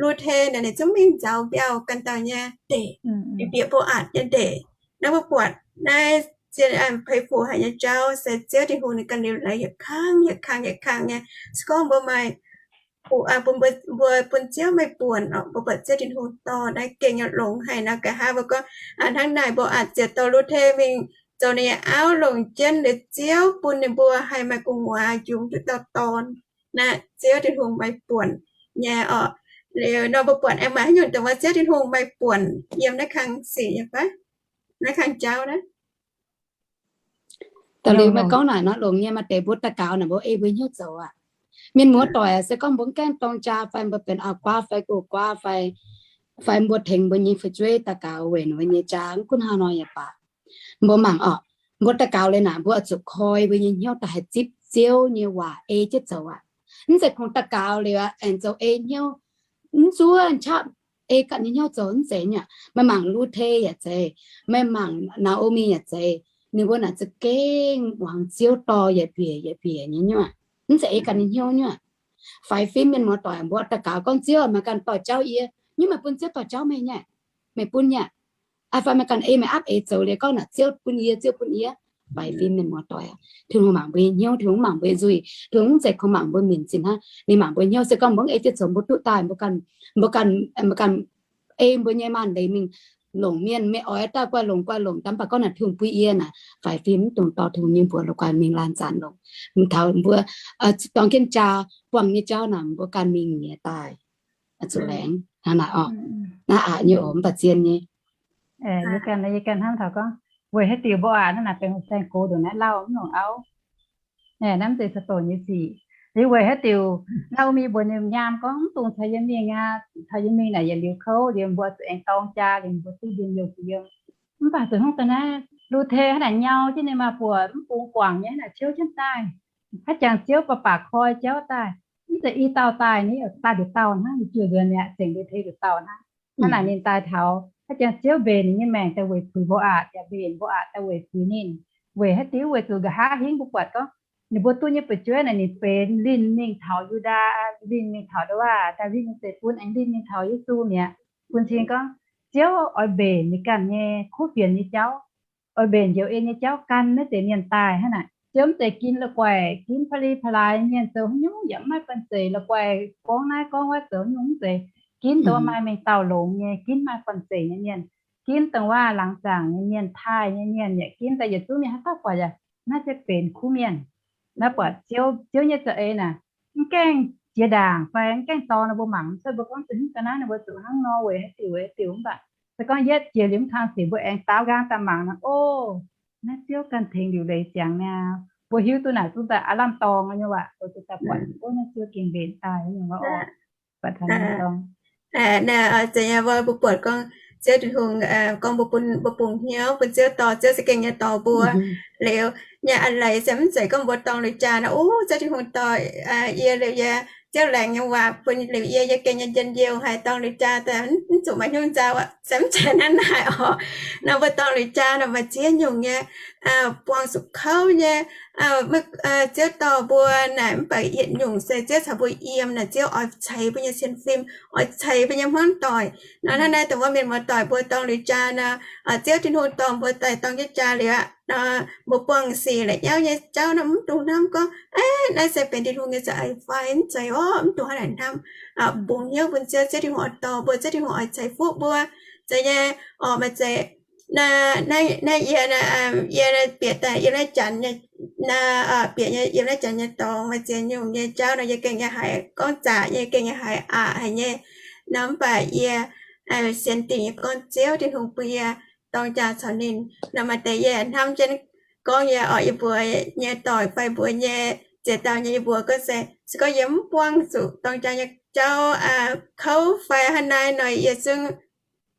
Lu^te naaic, ninh zungv mingh nzaaux mbiauh ganh dauh nyei ndeic, bieqc mbuo aqc nyei ndeic. Naaiv mbuo buatc naaiv zien peix fuc haic nyei jauv se Ziouv Tin-Hungh ninh ganh liuz leiz yietc kang yietc kang yietc kang nyei. Se gorngv mbuo maaih mbuo bun Ziouv maaih buonc orqc, mbuo buatc Ziouv Tin-Hungh dorh naaiv gengh nyei longx haic nor. Nqa'haav mbuo gorngv hnangv naaic, mbuo aqc ziouc dorh Lu^te mingh zoux ninh nyei auv longc jienv liuz, Ziouv bun ninh mbuo haih maaih gu'nguaaz njunc duqv dauh dorn. Naaiv Ziouv Tin-Hungh maaih buonc nyei orqc. Liuz nor mbuo buatc aengx maaih haaix nyungc dongh wuov Ziouv Tin-Hungh maaih buonc yiem naaiv kang sic nyei fai? Naaiv kang jauv naaiv. Da'liuz meih gorngv naaic nor, longc nyei maaih deix mbuo daux gaux naaic mbuo ei mbuo hnyouv zoux aqv. Mienh muoz-doic aac, se gorngv mbuo mv gaengh dorng jaa fai mbuo benx auv-guaav fai gouv-guaav fai, fai mbuo tengx mbuo nyei fu'jueiv daux gaux weic ninh mbuo nyei jaa, mv gunv hnangv haaix nor yaac baac, mbuo mangc orqc, mbuo daux gaux liuz naaic, mbuo oix zuqc koi mbuo nyei hnyouv daaih haih zipv Ziouv nyei waac ei jienv zoux aqv. Mv zeiz kungx daux gaux liuz aengx zoux ei hnyouv, mv zuov qaqv ei ganh nyei hnyouv zoux mv zeiz nyei aqv. Meih mangc Lu^te yaac zeiz, meih mangc Naa^o^mi yaac zeiz, ninh mbuo naaic za'gengh muangx Ziouv dorh yietc mbiec yietc mbiec nyei nyuoqc. Mv zeiz ei ganh nyei hnyouv nyuoqc. Faix fim mienh muoz-doic, mbuo daux gaux gorngv, Ziouv, meih ganh dorh jauv yie, nyungc meih bun Ziouv dorh jauv meih nyei, meih bun nyei. Fai meih ganh ei meih aapv eix zoux liuz gorngv naaic, Ziouv bun yie, Ziouv bun yie. Faix fim mienh muoz-doic aac, Tin-Hungh mangc mbuo nyei hnyouv, Tin-Hungh mv mangc mbuo nyei nzuih, Tin-Hungh mv zeiz kungx mangc mbuo minc zinh hnangv, ninh mangc mbuo hnyouv. Se gorngv mbuo mv ei jienv zoux mbuo duqv daaih, mbuo ganh, mbuo ganh ei mbuo nyei maanh leiz mingh longc mienh, meih oix daaih guaih longc guaih longc, mv baac gorngv naaic Tin-Hungh bun yie naaic, faix fim mv dungx dorh Tin-Hungh nyei mbuox la'guaih mingh laanh zanc longc. Taux mbuo dorng jienv jaa buangh nyei jauv naaic, mbuo ganh mingh nyiex daaih zuqc laengz hnangv naaic orqc. Naaiv aqc nyei oc, mv baac zien nyei. Yie ganh, yie ganh hnamv taux gorngv, weic haaix diuc mbuo aqc hnangv naaic benx saeng-gox ndongc naaiv lauh mv longc auv. Naaiv mv zeiz caux doqc nyei sic. Liuz weic haaix diuc Naa^o^mi mbuox ninh nyaam gorngv, mv dungx caux yie mingh aqv. Caux yie mingh naaic yietc liuz kouv liuz mbuo zuqc aengx dorng jaa liuz mbuo duqv njien-youh yiem. Mv baac zuqc hnangv daaih naaiv Lu^te hnangv naaic nyau jienv ninh maa buoc mv bungx guangc nyei hnangv naaic ciouv jienv daaih. Haaix jangx Ziouv baac baac koi jauv daaih. Mv zeiz i dauh daaih, ninh daaih nduqc dauh hnangv, ninh juoh nzuonx mi'aqv, zengc Lu^te nduqc dauh hnangv. Hnangv naaic ninh daaih taux, haaix jangx Ziouv mbenc ninh nyei maengc daaih weic puix mbuo aqc, yaac mbenc mbuo aqc daaih weic puix ninh. Weic haaix diuc? Weic zuqc nqa'haav hingv mbuo buatc gorngv ninh mbuo duqv nyei fu'jueiv naaic ninh benx linh mingh taux Yu^ndaa, linh mingh taux Ndaawitv, Ndaawitv nyei zeiv-fun aengx linh mingh taux Yesu mi'aqv. Bun cing gorngv Ziouv oix mbenc ninh ganh nyei kuv fienx nyei jauv, oix mbenc njoux en nyei jauv gan naaiv deix mienh daaih hnangv naaic. Ziouv mv zeiz ginv la'guaih, ginv pa'li pa'laaix mienh zoux haaix nyungc yaac mv maaih banh zeic, la'guaih gorngv naaiv gorngv wuov zoux haaix nyungc mv zeiz. Ginv dongh maaih mingh dauh longx nyei, ginv maaih banh zeic nyei mienh, ginv dongh waac laangz zaangc nyei mienh, taaih nyei mienh, yaac ginv daaih yietc zungv mienh haaix dauh buatc yaac naaiv se benx kuv mienh. Naaiv buatc Ziouv, Ziouv nyei za'eix naaic, mv gaengh jiex ndaangc fai mv gaengh dorng nor mbuo mangc cuotv, mbuo gorngv zuqc hnangv ga'naaiv nor mbuo zuqc hnangv nor weic haaix diuc weic haaix diuc. Mv baac se gorngv yietv jiex liuz mv kang sic mbuo aengx daaux nqaang daaih mangc nor, o, naaiv Ziouv ganh tengx liuc leiz ziangx niaa. Mbuo hiuv duqv naaic zungv daaih aav lamh dorngx nyei waac, mbuo zuqc daaih buatc, o, naaiv Ziouv gengh mbenc daaih nyei waac oc. Zeiz nyei, mbuo, mbuo buatc gorngv Ziouv Tin-Hungh gorngv mbuo bun, mbuo bungx hnyouv bun Ziouv dorh, Ziouv za'gengh nyei dorh mbuo. Liuz nyei a'leiz se mv zeiz gorngv mbuo dorng liuz jaa nor, o, Ziouv Tin-Hungh dorh yie liuz yie, Ziouv laengz nyei waac bun liuz yie, yie gengh nyei njien-youh haic, dorng liuz jaa daaih mv zuqc maaih hnyouv nzauh aqv. Se mv zeiz hnangv naaic oc. Nor mbuo dorng liuz jaa nor maaih ziex nyungc nyei buangh zuqc kouv nyei. Ziouv dorh mbuo naaic mv baac yietc nyungc se Ziouv caux mbuo yiem naaic, Ziouv oix ceix mbuo nyei sienx fim, oix ceix mbuo nyei hmuangv doic. Nor hnangv naaiv dongh wuov mienh muoz-doic mbuo dorng liuz jaa nor, Ziouv Tin-Hungh dorh mbuo daaih dorng jienv jaa liuz aqv nor, mbuo buangh sic la'nyauv nyei jauv nor mv dungx hnamv gorngv, aa, naaiv se benx Tin-Hungh nyei za'eix fai mv zeiz oc. Mv dungx hnangv naaic hnamv. Bungx hnyouv bun Ziouv, Ziouv Tin-Hungh oix dorh mbuo, Ziouv Tin-Hungh oix ceix fuqv mbuo. Zeiz nyei oc, maaih zeiz naaiv yie, yie bieqc daaih yiem naaiv janx nyei, bieqc yiem naaiv janx nyei dorngx maaih ziex nyungc nyei jauv nor, yie gengh nyei haiz gorngv zaqc nyei, gengh nyei haiz aqc haic nyei. Nor mv baac yie sienx dingc nyei gorngv Ziouv Tin-Hungh bun yie dorng jaa caux ninh. Nor maaih deix yie hnamv jienv gorngv yie oc, yie mbuox nyei doic fai mbuox nyei ziex dauh nyei, yie mbuox gorngv se, se gorngv yie mv buangh zuqc dorng jaa nyei jauv kouv fai hnangv naaiv nor, yie zungv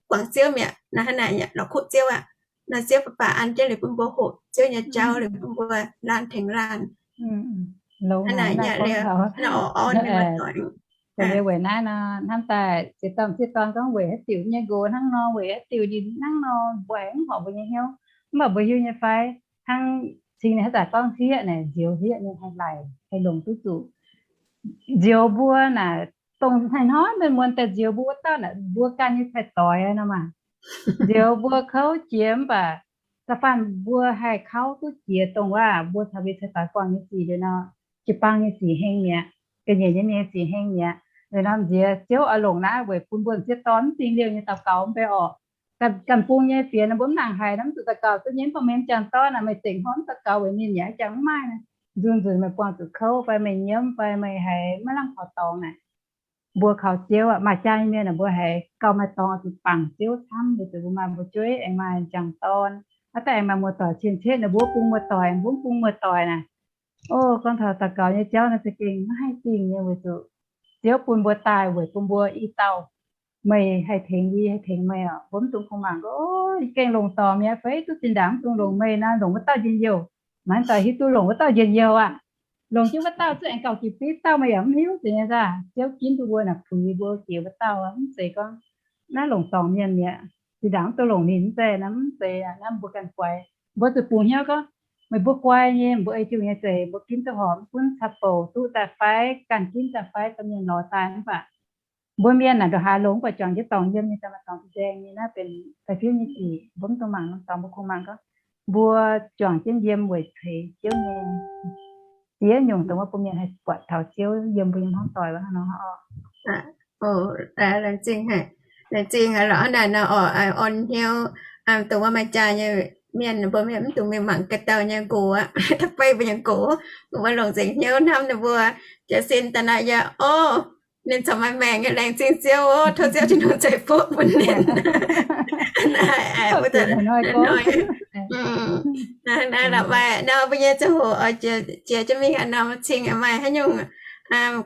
guangc Ziouv mi'aqv. Nor hnangv naaic la'kuqv Ziouv aqv. Nor Ziouv baac baac an jienv liuz bun mbuo hoqc Ziouv nyei jauv liuz bun mbuo laanh tengx laanh. Hnangv naaic liuz, weic naaiv nor hnamv daaih ziex dauh m'sieqv dorn gorngv weic haaix diuc nyei nqox hnangv nor, weic haaix diuc ninh hnangv nor, mbuo aengx mv horpc mbuo nyei hnyouv. Mv baac mbuo hiuv nyei fai hnangv cing ninh haaix zanc gorngv hlieqv naaic, nzioux hlieqv ninh haih laic, haih longc duqv zuqc. nzioux mbuo naaic, dongh hnoi-hnoi mienh muonz daaih nzioux mbuo wuov dauh naaic, mbuo ganh nyei cai-doix nor maah. Nzioux mbuo kouv jiex mv baac da'faanh mbuo haih kauv duqv jiex dongh waac mbuo caux mbuo cai-doix buangh nyei sic liuz nor, jiu-baang nyei sic heng mi'aqv, ga'nyiec nyei mienh nyei sic heng mi'aqv. Liuz nor nziex Ziouv oix longc naaiv weic bun mbuo m'sieqv dorn mv dingh liouh nyei daux gaux mv bei orqc. Ganh bung nyei fienx mbuo mv nangc haiz nor, mv zuqc daux gaux duqv nyei, mv baac meih m'jangc dorn naaic, meih zengc hnoi mv daux gaux weic ninh yaac jangx mv maaih. Nzunc nzunc meih buangh zuqc kouv fai meih nyiemv fai meih haiz maiv langh taux dorngx naaic, mbuo kaux Ziouv aqv. Maaih jaa nyei mienh naaic mbuo haiz gauh maaih dorngx oix zuqc bangc Ziouv camv, weic zuqc mbuo maaih mbuo jueiv aengx maaih m'jangc dorn, haaix dauh aengx maaih muoz-doic cien-ceqv naaic, mbuo bung muoz-doic, mbuo mv bung muoz-doic naaic. O, gorngv taux daux gaux nyei jauv naaiv za'gengh maiv haih dingh nyei, weic zuqc Ziouv bun mbuo daaih weic bun mbuo i dauh. Meih haih tengx yie, haih tengx meih oc. Mbuo mv dungx kungx mangc gorngv, o, yie gengh longc dorngc mi'aqv fai duqv zinh ndaangc mv dungx longc meih naaiv, longc wuov dauh njien-youh. Maiv doic hiuv duqv longc wuov dauh njien-youh aqv. Longc jienv wuov dauh zungv aengx gauh jiex biv dauh meih yaac mv hiuv zeiz nyei saah. Ziouv ginv duqv mbuo naaic puix mbuo jiex wuov dauh, mv zeiz gorngv naaiv longc dorngc mienh mi'aqv, zinh ndaangc mv dungx longc ninh, mv zeiz naaiv, mv zeiz naaiv, mbuo ganh guaix. Mbuo zuqc bungx hnyouv gorngv, meih mbuo guai nyei, mbuo ei jiu nyei zeiz, mbuo ginv duqv horpc, mv gunv caqv-bouc duqv daaih fai ganh ginv daaih fai domh mienh lorz daaih mv baac mbuo mienh naaic ndongc haaix longx mv baac juangc jienv dorngc yiem nyei, daaih maaih dorngx nzaeng nyei. Naaiv benx da'fiev nyei sic, mbuo mv dungx mangc norm dorngx, mbuo kungx mangc gorngv mbuo juangc jienv yiem weic ceix Ziouv nyei ziex nyungc dongh wuov bun mienh haih buatc taux Ziouv yiem mbuo nyei hmuangv doic wuov nor. Laengz zingh haic, laengz zingh haic lorqc. Hnangv naaic nor oc, orn hnyouv dongh wuov maaih jaa nyei mienh, mbuo mienh mv dungx mingh mangc ga'dauh nyei nqox aqv, da'beiv mbuo nyei nqox. Mbuo longc nzengc hnyouv hnamv ninh mbuo jiez sin daaih naaic yaac, o, ninh corc maaih maengc nyei, laengz zingh Ziouv oc. Tov Ziouv Tin-Hungh ceix fuqv bun ninh. Naaiv, naaiv la'maih nor mbuo nyei ziangh hoc jiex jienv mingh haaix norm cing maaih haaix nyungc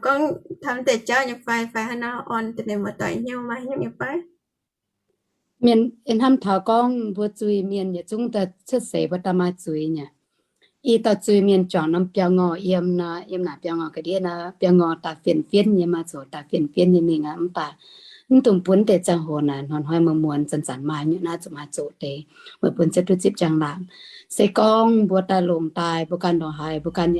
gorngv taux deix jauv nyei fai, fai haaix nor orn deix mienh muoz-doic hnyouv maaih haaix nyungc nyei fai? Mienh hnamv taux gorngv mbuo zuiz-mienh yietc zungv daaih cuotv seix mbuo daaih maaih zuiz nyei. I dauh zuiz-mienh juangc norm biauv-ngorh yiem nor, yiem naaic biauv-ngorh ga'ndiev nor, biauv-ngorh daaih fienx-fienv nyei, maaih zoux daaih fienx-fienv nyei mingh aqv. Mv baac mv dungx bun deix ziangh hoc naaic hnoi-hnoi muonz-muonz zanc-zanc maaih nyungc naaiv zuqc maaih zoqc deix weic bun ziouc duqv zipv njang-laangc. Se gorngv mbuo daaih longc daaih, mbuo ganh ndongc haaix, mbuo ganh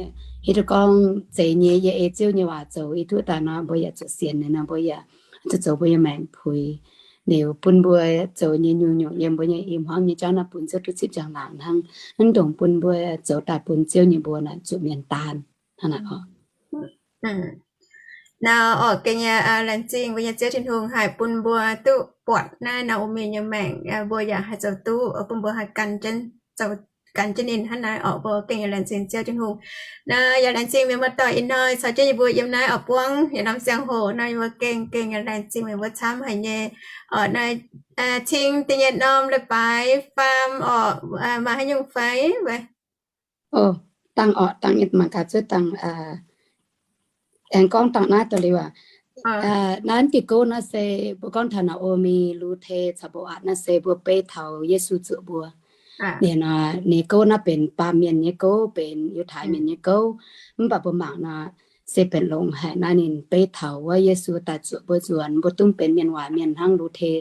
hiuv duqv gorngv zeiz nyei, yie ei Ziouv nyei waac zoux, yie duqv daaih nor, mbuo yaac zuqc sienx ninh nor, mbuo yaac zuqc zoux mbuo nyei maengc puix. Liuz bun mbuo zoux nyei nyungc-nyungc yiem mbuo nyei i hmuangv nyei jauv naaiv bun ziouc duqv zipv njang-laangc hnangv. Mv dungx bun mbuo zoux daaih bun Ziouv nyei mbuox naaic zuqc mienh daanh. Hnangv naaic oc. Nor orqc, gengh nyei laengz zingh mbuo nyei Ziouv Tin-Hungh haih bun mbuo duqv buatc naaiv Naa^o^mi nyei maengc, mbuo yaac haih zoux duqv, bun mbuo haih gan jienv, zoux gan jienv ninh hnangv naaiv orqc. Mbuo gengh yaac laengz zingh Ziouv Tin-Hungh. Nor yaac laengz zingh mienh muoz-doic ih hnoi caux jienv yie mbuo yiem naaiv orqc buangv yietc norm ziangh hoc nor, yie mbuo gengh, gengh yaac laengz zingh meih mbuo camv haic nyei. Orqc, naaiv cing da'nyeic norm leiz-baaix faam orqc, maaih haaix nyungc fai? O, dangh orqc, dangh nyei mangc gaax cuotv dangh aengx gorngv dangh naaiv daaih liuz aac. Naaiv diuh gouv naaiv se mbuo gorngv taux Naa^o^mi, Lu^te caux Mbo^aatc naaiv se mbuo beiv taux Yesu zuoqc mbuo. Ninh, ninh gouv naaiv benx baamh mienh nyei gouv, benx Yiutai mienh nyei gouv. Mv baac mbuo mangc nor, se benx longx haic naaiv ninh beiv taux wuov Yesu daaih zuoqc mbuo nzuonx. Mbuo dungx benx mienh waaic mienh hnangv Lu^te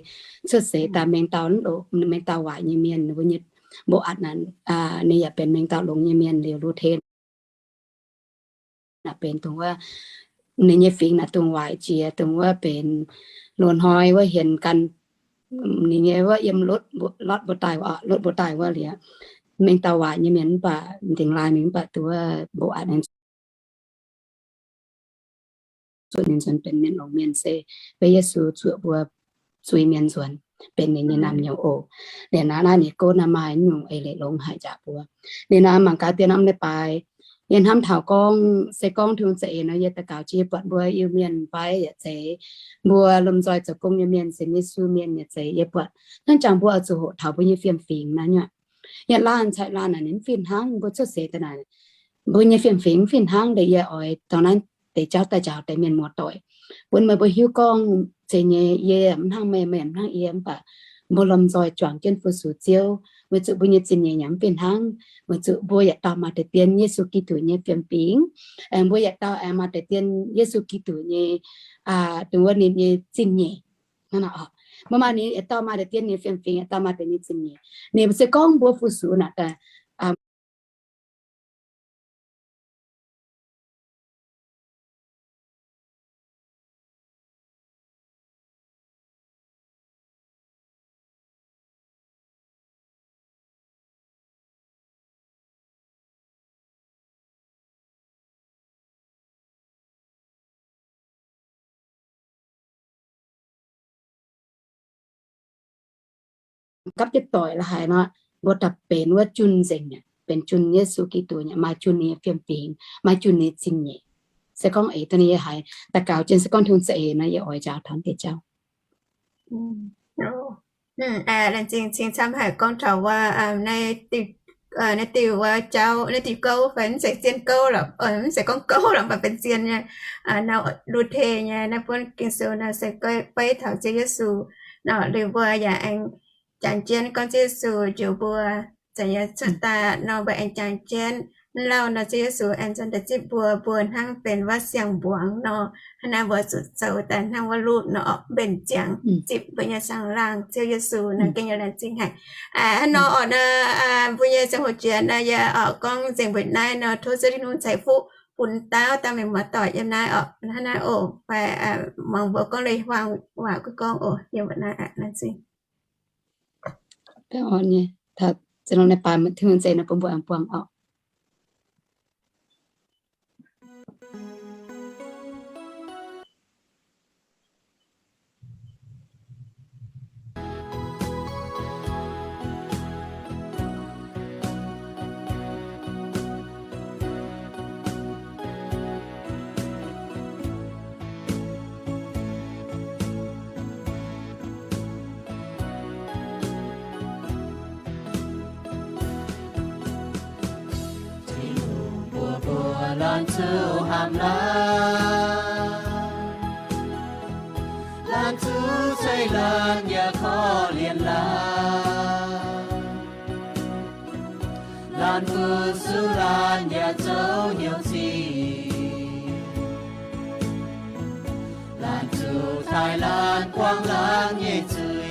cuotv seix daaih mengh dauh, mengh dauh waaic nyei mienh. Mbuo nyei Mbo^aatc naaic, ninh yaac benx mengh dauh longx nyei mienh liuz Lu^te naaic benx dongh wuov ninh nyei fingx naaic dongh waaic jiex, dongh wuov benx loz-hnoi wuov hienx gan ninh nyei wuov yiem Lotv mbuo daaih, Lotv mbuo daaih wuov liuz, mengh dauh waaic nyei mienh mv baac dingx laaih mingh mv baac dongh wuov Mbo^aatc zuoqc ninh nzuonx benx mienh longx mienh se beiv Yesu zuoqc mbuo zuiz-mienh nzuonx benx ninh nyei naamh nyouz oc. Liuz naaiv, naaiv ninh gouv naaiv maaih nyungc eix leiz longx haic njaaux mbuo. Liuz naaiv mangc gaax deix norm leiz-baaix, yie hnamv taux gorngv, se gorngv Tin-Hungh za'eix nor, yie daux gaux jiex buatc mbuo Iu-Mienh fai yaac zeiz, mbuo lomh nzoih zoux gong nyei mienh, sienx Yesu mienh yaac zeiz, yie buatc hnangv jangx mbuo oix zuqc hoqc taux mbuo nyei fiem-fingx naaiv nyei. Yie laanh caaiv laanh naaic ninh mv fih hnangv, mbuo cuotv seix daaih naaic mbuo nyei fiem-fingx mv fih hnangv, deix yie oix dorh naaiv deix jauv daaih njaaux deix mienh muoz-doic, bun meih mbuo hiuv gorngv zeiz nyei, yie mv hnangv meih, meih mv hnangv yie, mv baac mbuo lomh nzoih juangc jienv fu-sux Ziouv, weic zuqc mbuo nyei zingh nyeic yaac mv fih hnangv, weic zuqc mbuo yietc dauh maaih deix dien Yesu Giduc nyei fiem-fingx, aengx mbuo yietc dauh aengx maaih deix dien Yesu Giduc nyei, dongh wuov ninh nyei zingh nyeic. Mbuo maaih ninh yietc dauh maaih deix dien nyei fiem-fingx, yietc dauh maaih deix nyei zingh nyeic. Ninh se gorngv mbuo fu-sux naaic daaih gapv jienv doic la'haic nor, mbuo daaih benx wuov junh nzengc mi'aqv, benx junh Yesu Giduc mi'aqv, maaih junh ninh nyei fiem-fingx, maaih junh ninh nyei zingh nyeic. Se gorngv eix duqv ninh nyei haiz daux gaux jienv, se gorngv Tin-Hungh za'eix nor, yie oix njaaux taux deix jauv. Laengz zingh cing camv haic gorngv taux wuov, naaiv diuh wuov jauv, naaiv diuh gouv fai mv zeiz zien gouv lorqc, mv zeiz gorngv gouv lorqc, mv baac benx zien nyei. Nor Lu^te nyei naaiv buonv Ging-Sou nor se beiv taux Ziouv Yesu nor, liuz mbuo yaac aengx jangx jienv gorngv Ziouv Yesu njoux mbuo, zanc yaac cuotv daaih nor mbuo aengx jangx jienv. Mv lauh nor Ziouv Yesu aengx zanc daaih zipv mbuo, mbuo hnangv benx wuov siang-mbuangz nor, hnangv naaiv mbuo zuqc zoux daaih hnangv wuov lutv nor, mbenc ziangx zipv mbuo nyei Saangv Laangh Ziouv Yesu nor, gengh yaac laengz zingh haic. Hnangv nor orqc, mbuo nyei ziangh hoc jiex nor, yie oix gorngv nzengc mbuo naaiv nor, tov Ziouv Tin-Hungh ceix fuqv bun dauh dauh mienh muoz-doic yiem naaiv orqc, hnangv naaiv oc, fai muangx mbuo gorngv leiz-huaang waac gorngv oc, yiem mbuo naaiv laengz zingh. Gengh orn nyei, taux zinh longc naaiv baaix Tin-Hungh zeix nor bun mbuo aengx buangh orqc. Tin-Hungh mbuox mbuo laanh zuqc hnamv laanh, laanh zuqc ceix laanh yaac korv-lienh laanh, laanh fu-sux laanh yaac zoux hnyouv zingh, laanh zuqc taaih laanh buangh laanh nyei zuiz.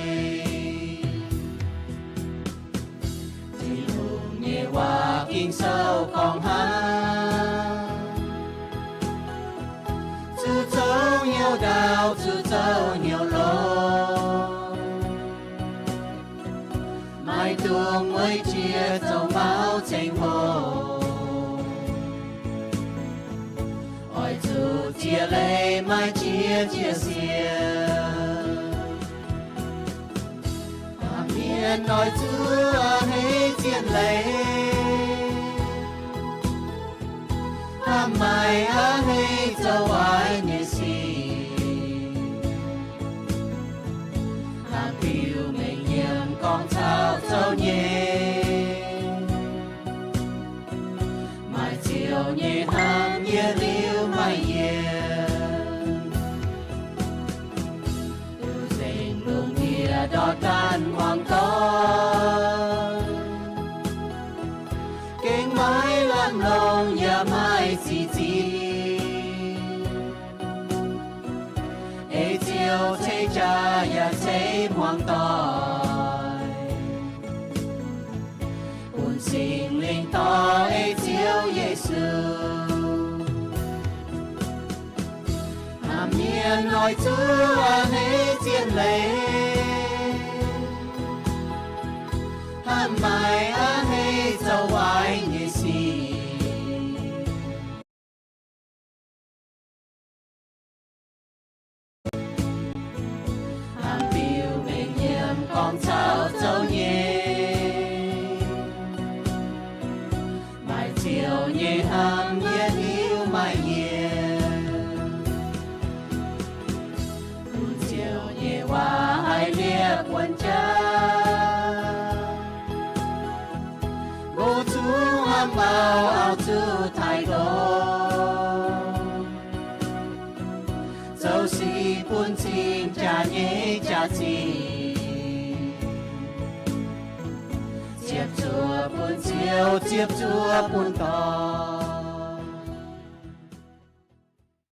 Tin-Hungh nyei waac Ging-Sou gorngv hnangv, zuqc zoux hnyouv ndaauv, zuqc zoux hnyouv longx, maiv dungx mueiz jiex zoux mauv ceng hoc. Oix zuqc ziex leiz maaih jiex ziex siec. Hnamv mienh oix zuqc a'hneiv zien leiz, hnamv maaic a'hneiv zoux waaic nyei sic. Hnamv biux mengh nyiemc gorngv caux zoux nyei, maaih Ziouv nyei hnamv yietc liuz maaih yienc. Nzengc lungh ndiev ndortv ganh muangx doic, gengh maiv lamh longc yaac maiv zic zinh. Ei Ziouv ceix jaax yaac ceix muangx doic, bun Singx Lingh dorh ei Ziouv Yesu. Hnamv mienh oix zuqc a'hneiv zien leiz, hnamv maaic a'hneiv zoux waaic nyei sic. Hnamv biux mengh nyiemc gorngv caux zoux nyei, maaih Ziouv nyei hnamv yietc liuz maaih yienc. Bun Ziouv nyei waac haih liepc buonv jaax, mbuo zuqc hnamv auv, auv zuqc taaix nqox, zoux sic bun cing jaax nyei jaax-zinh, ziepc zuoqv bun Ziouv, ziepc zuoqv bun dorn.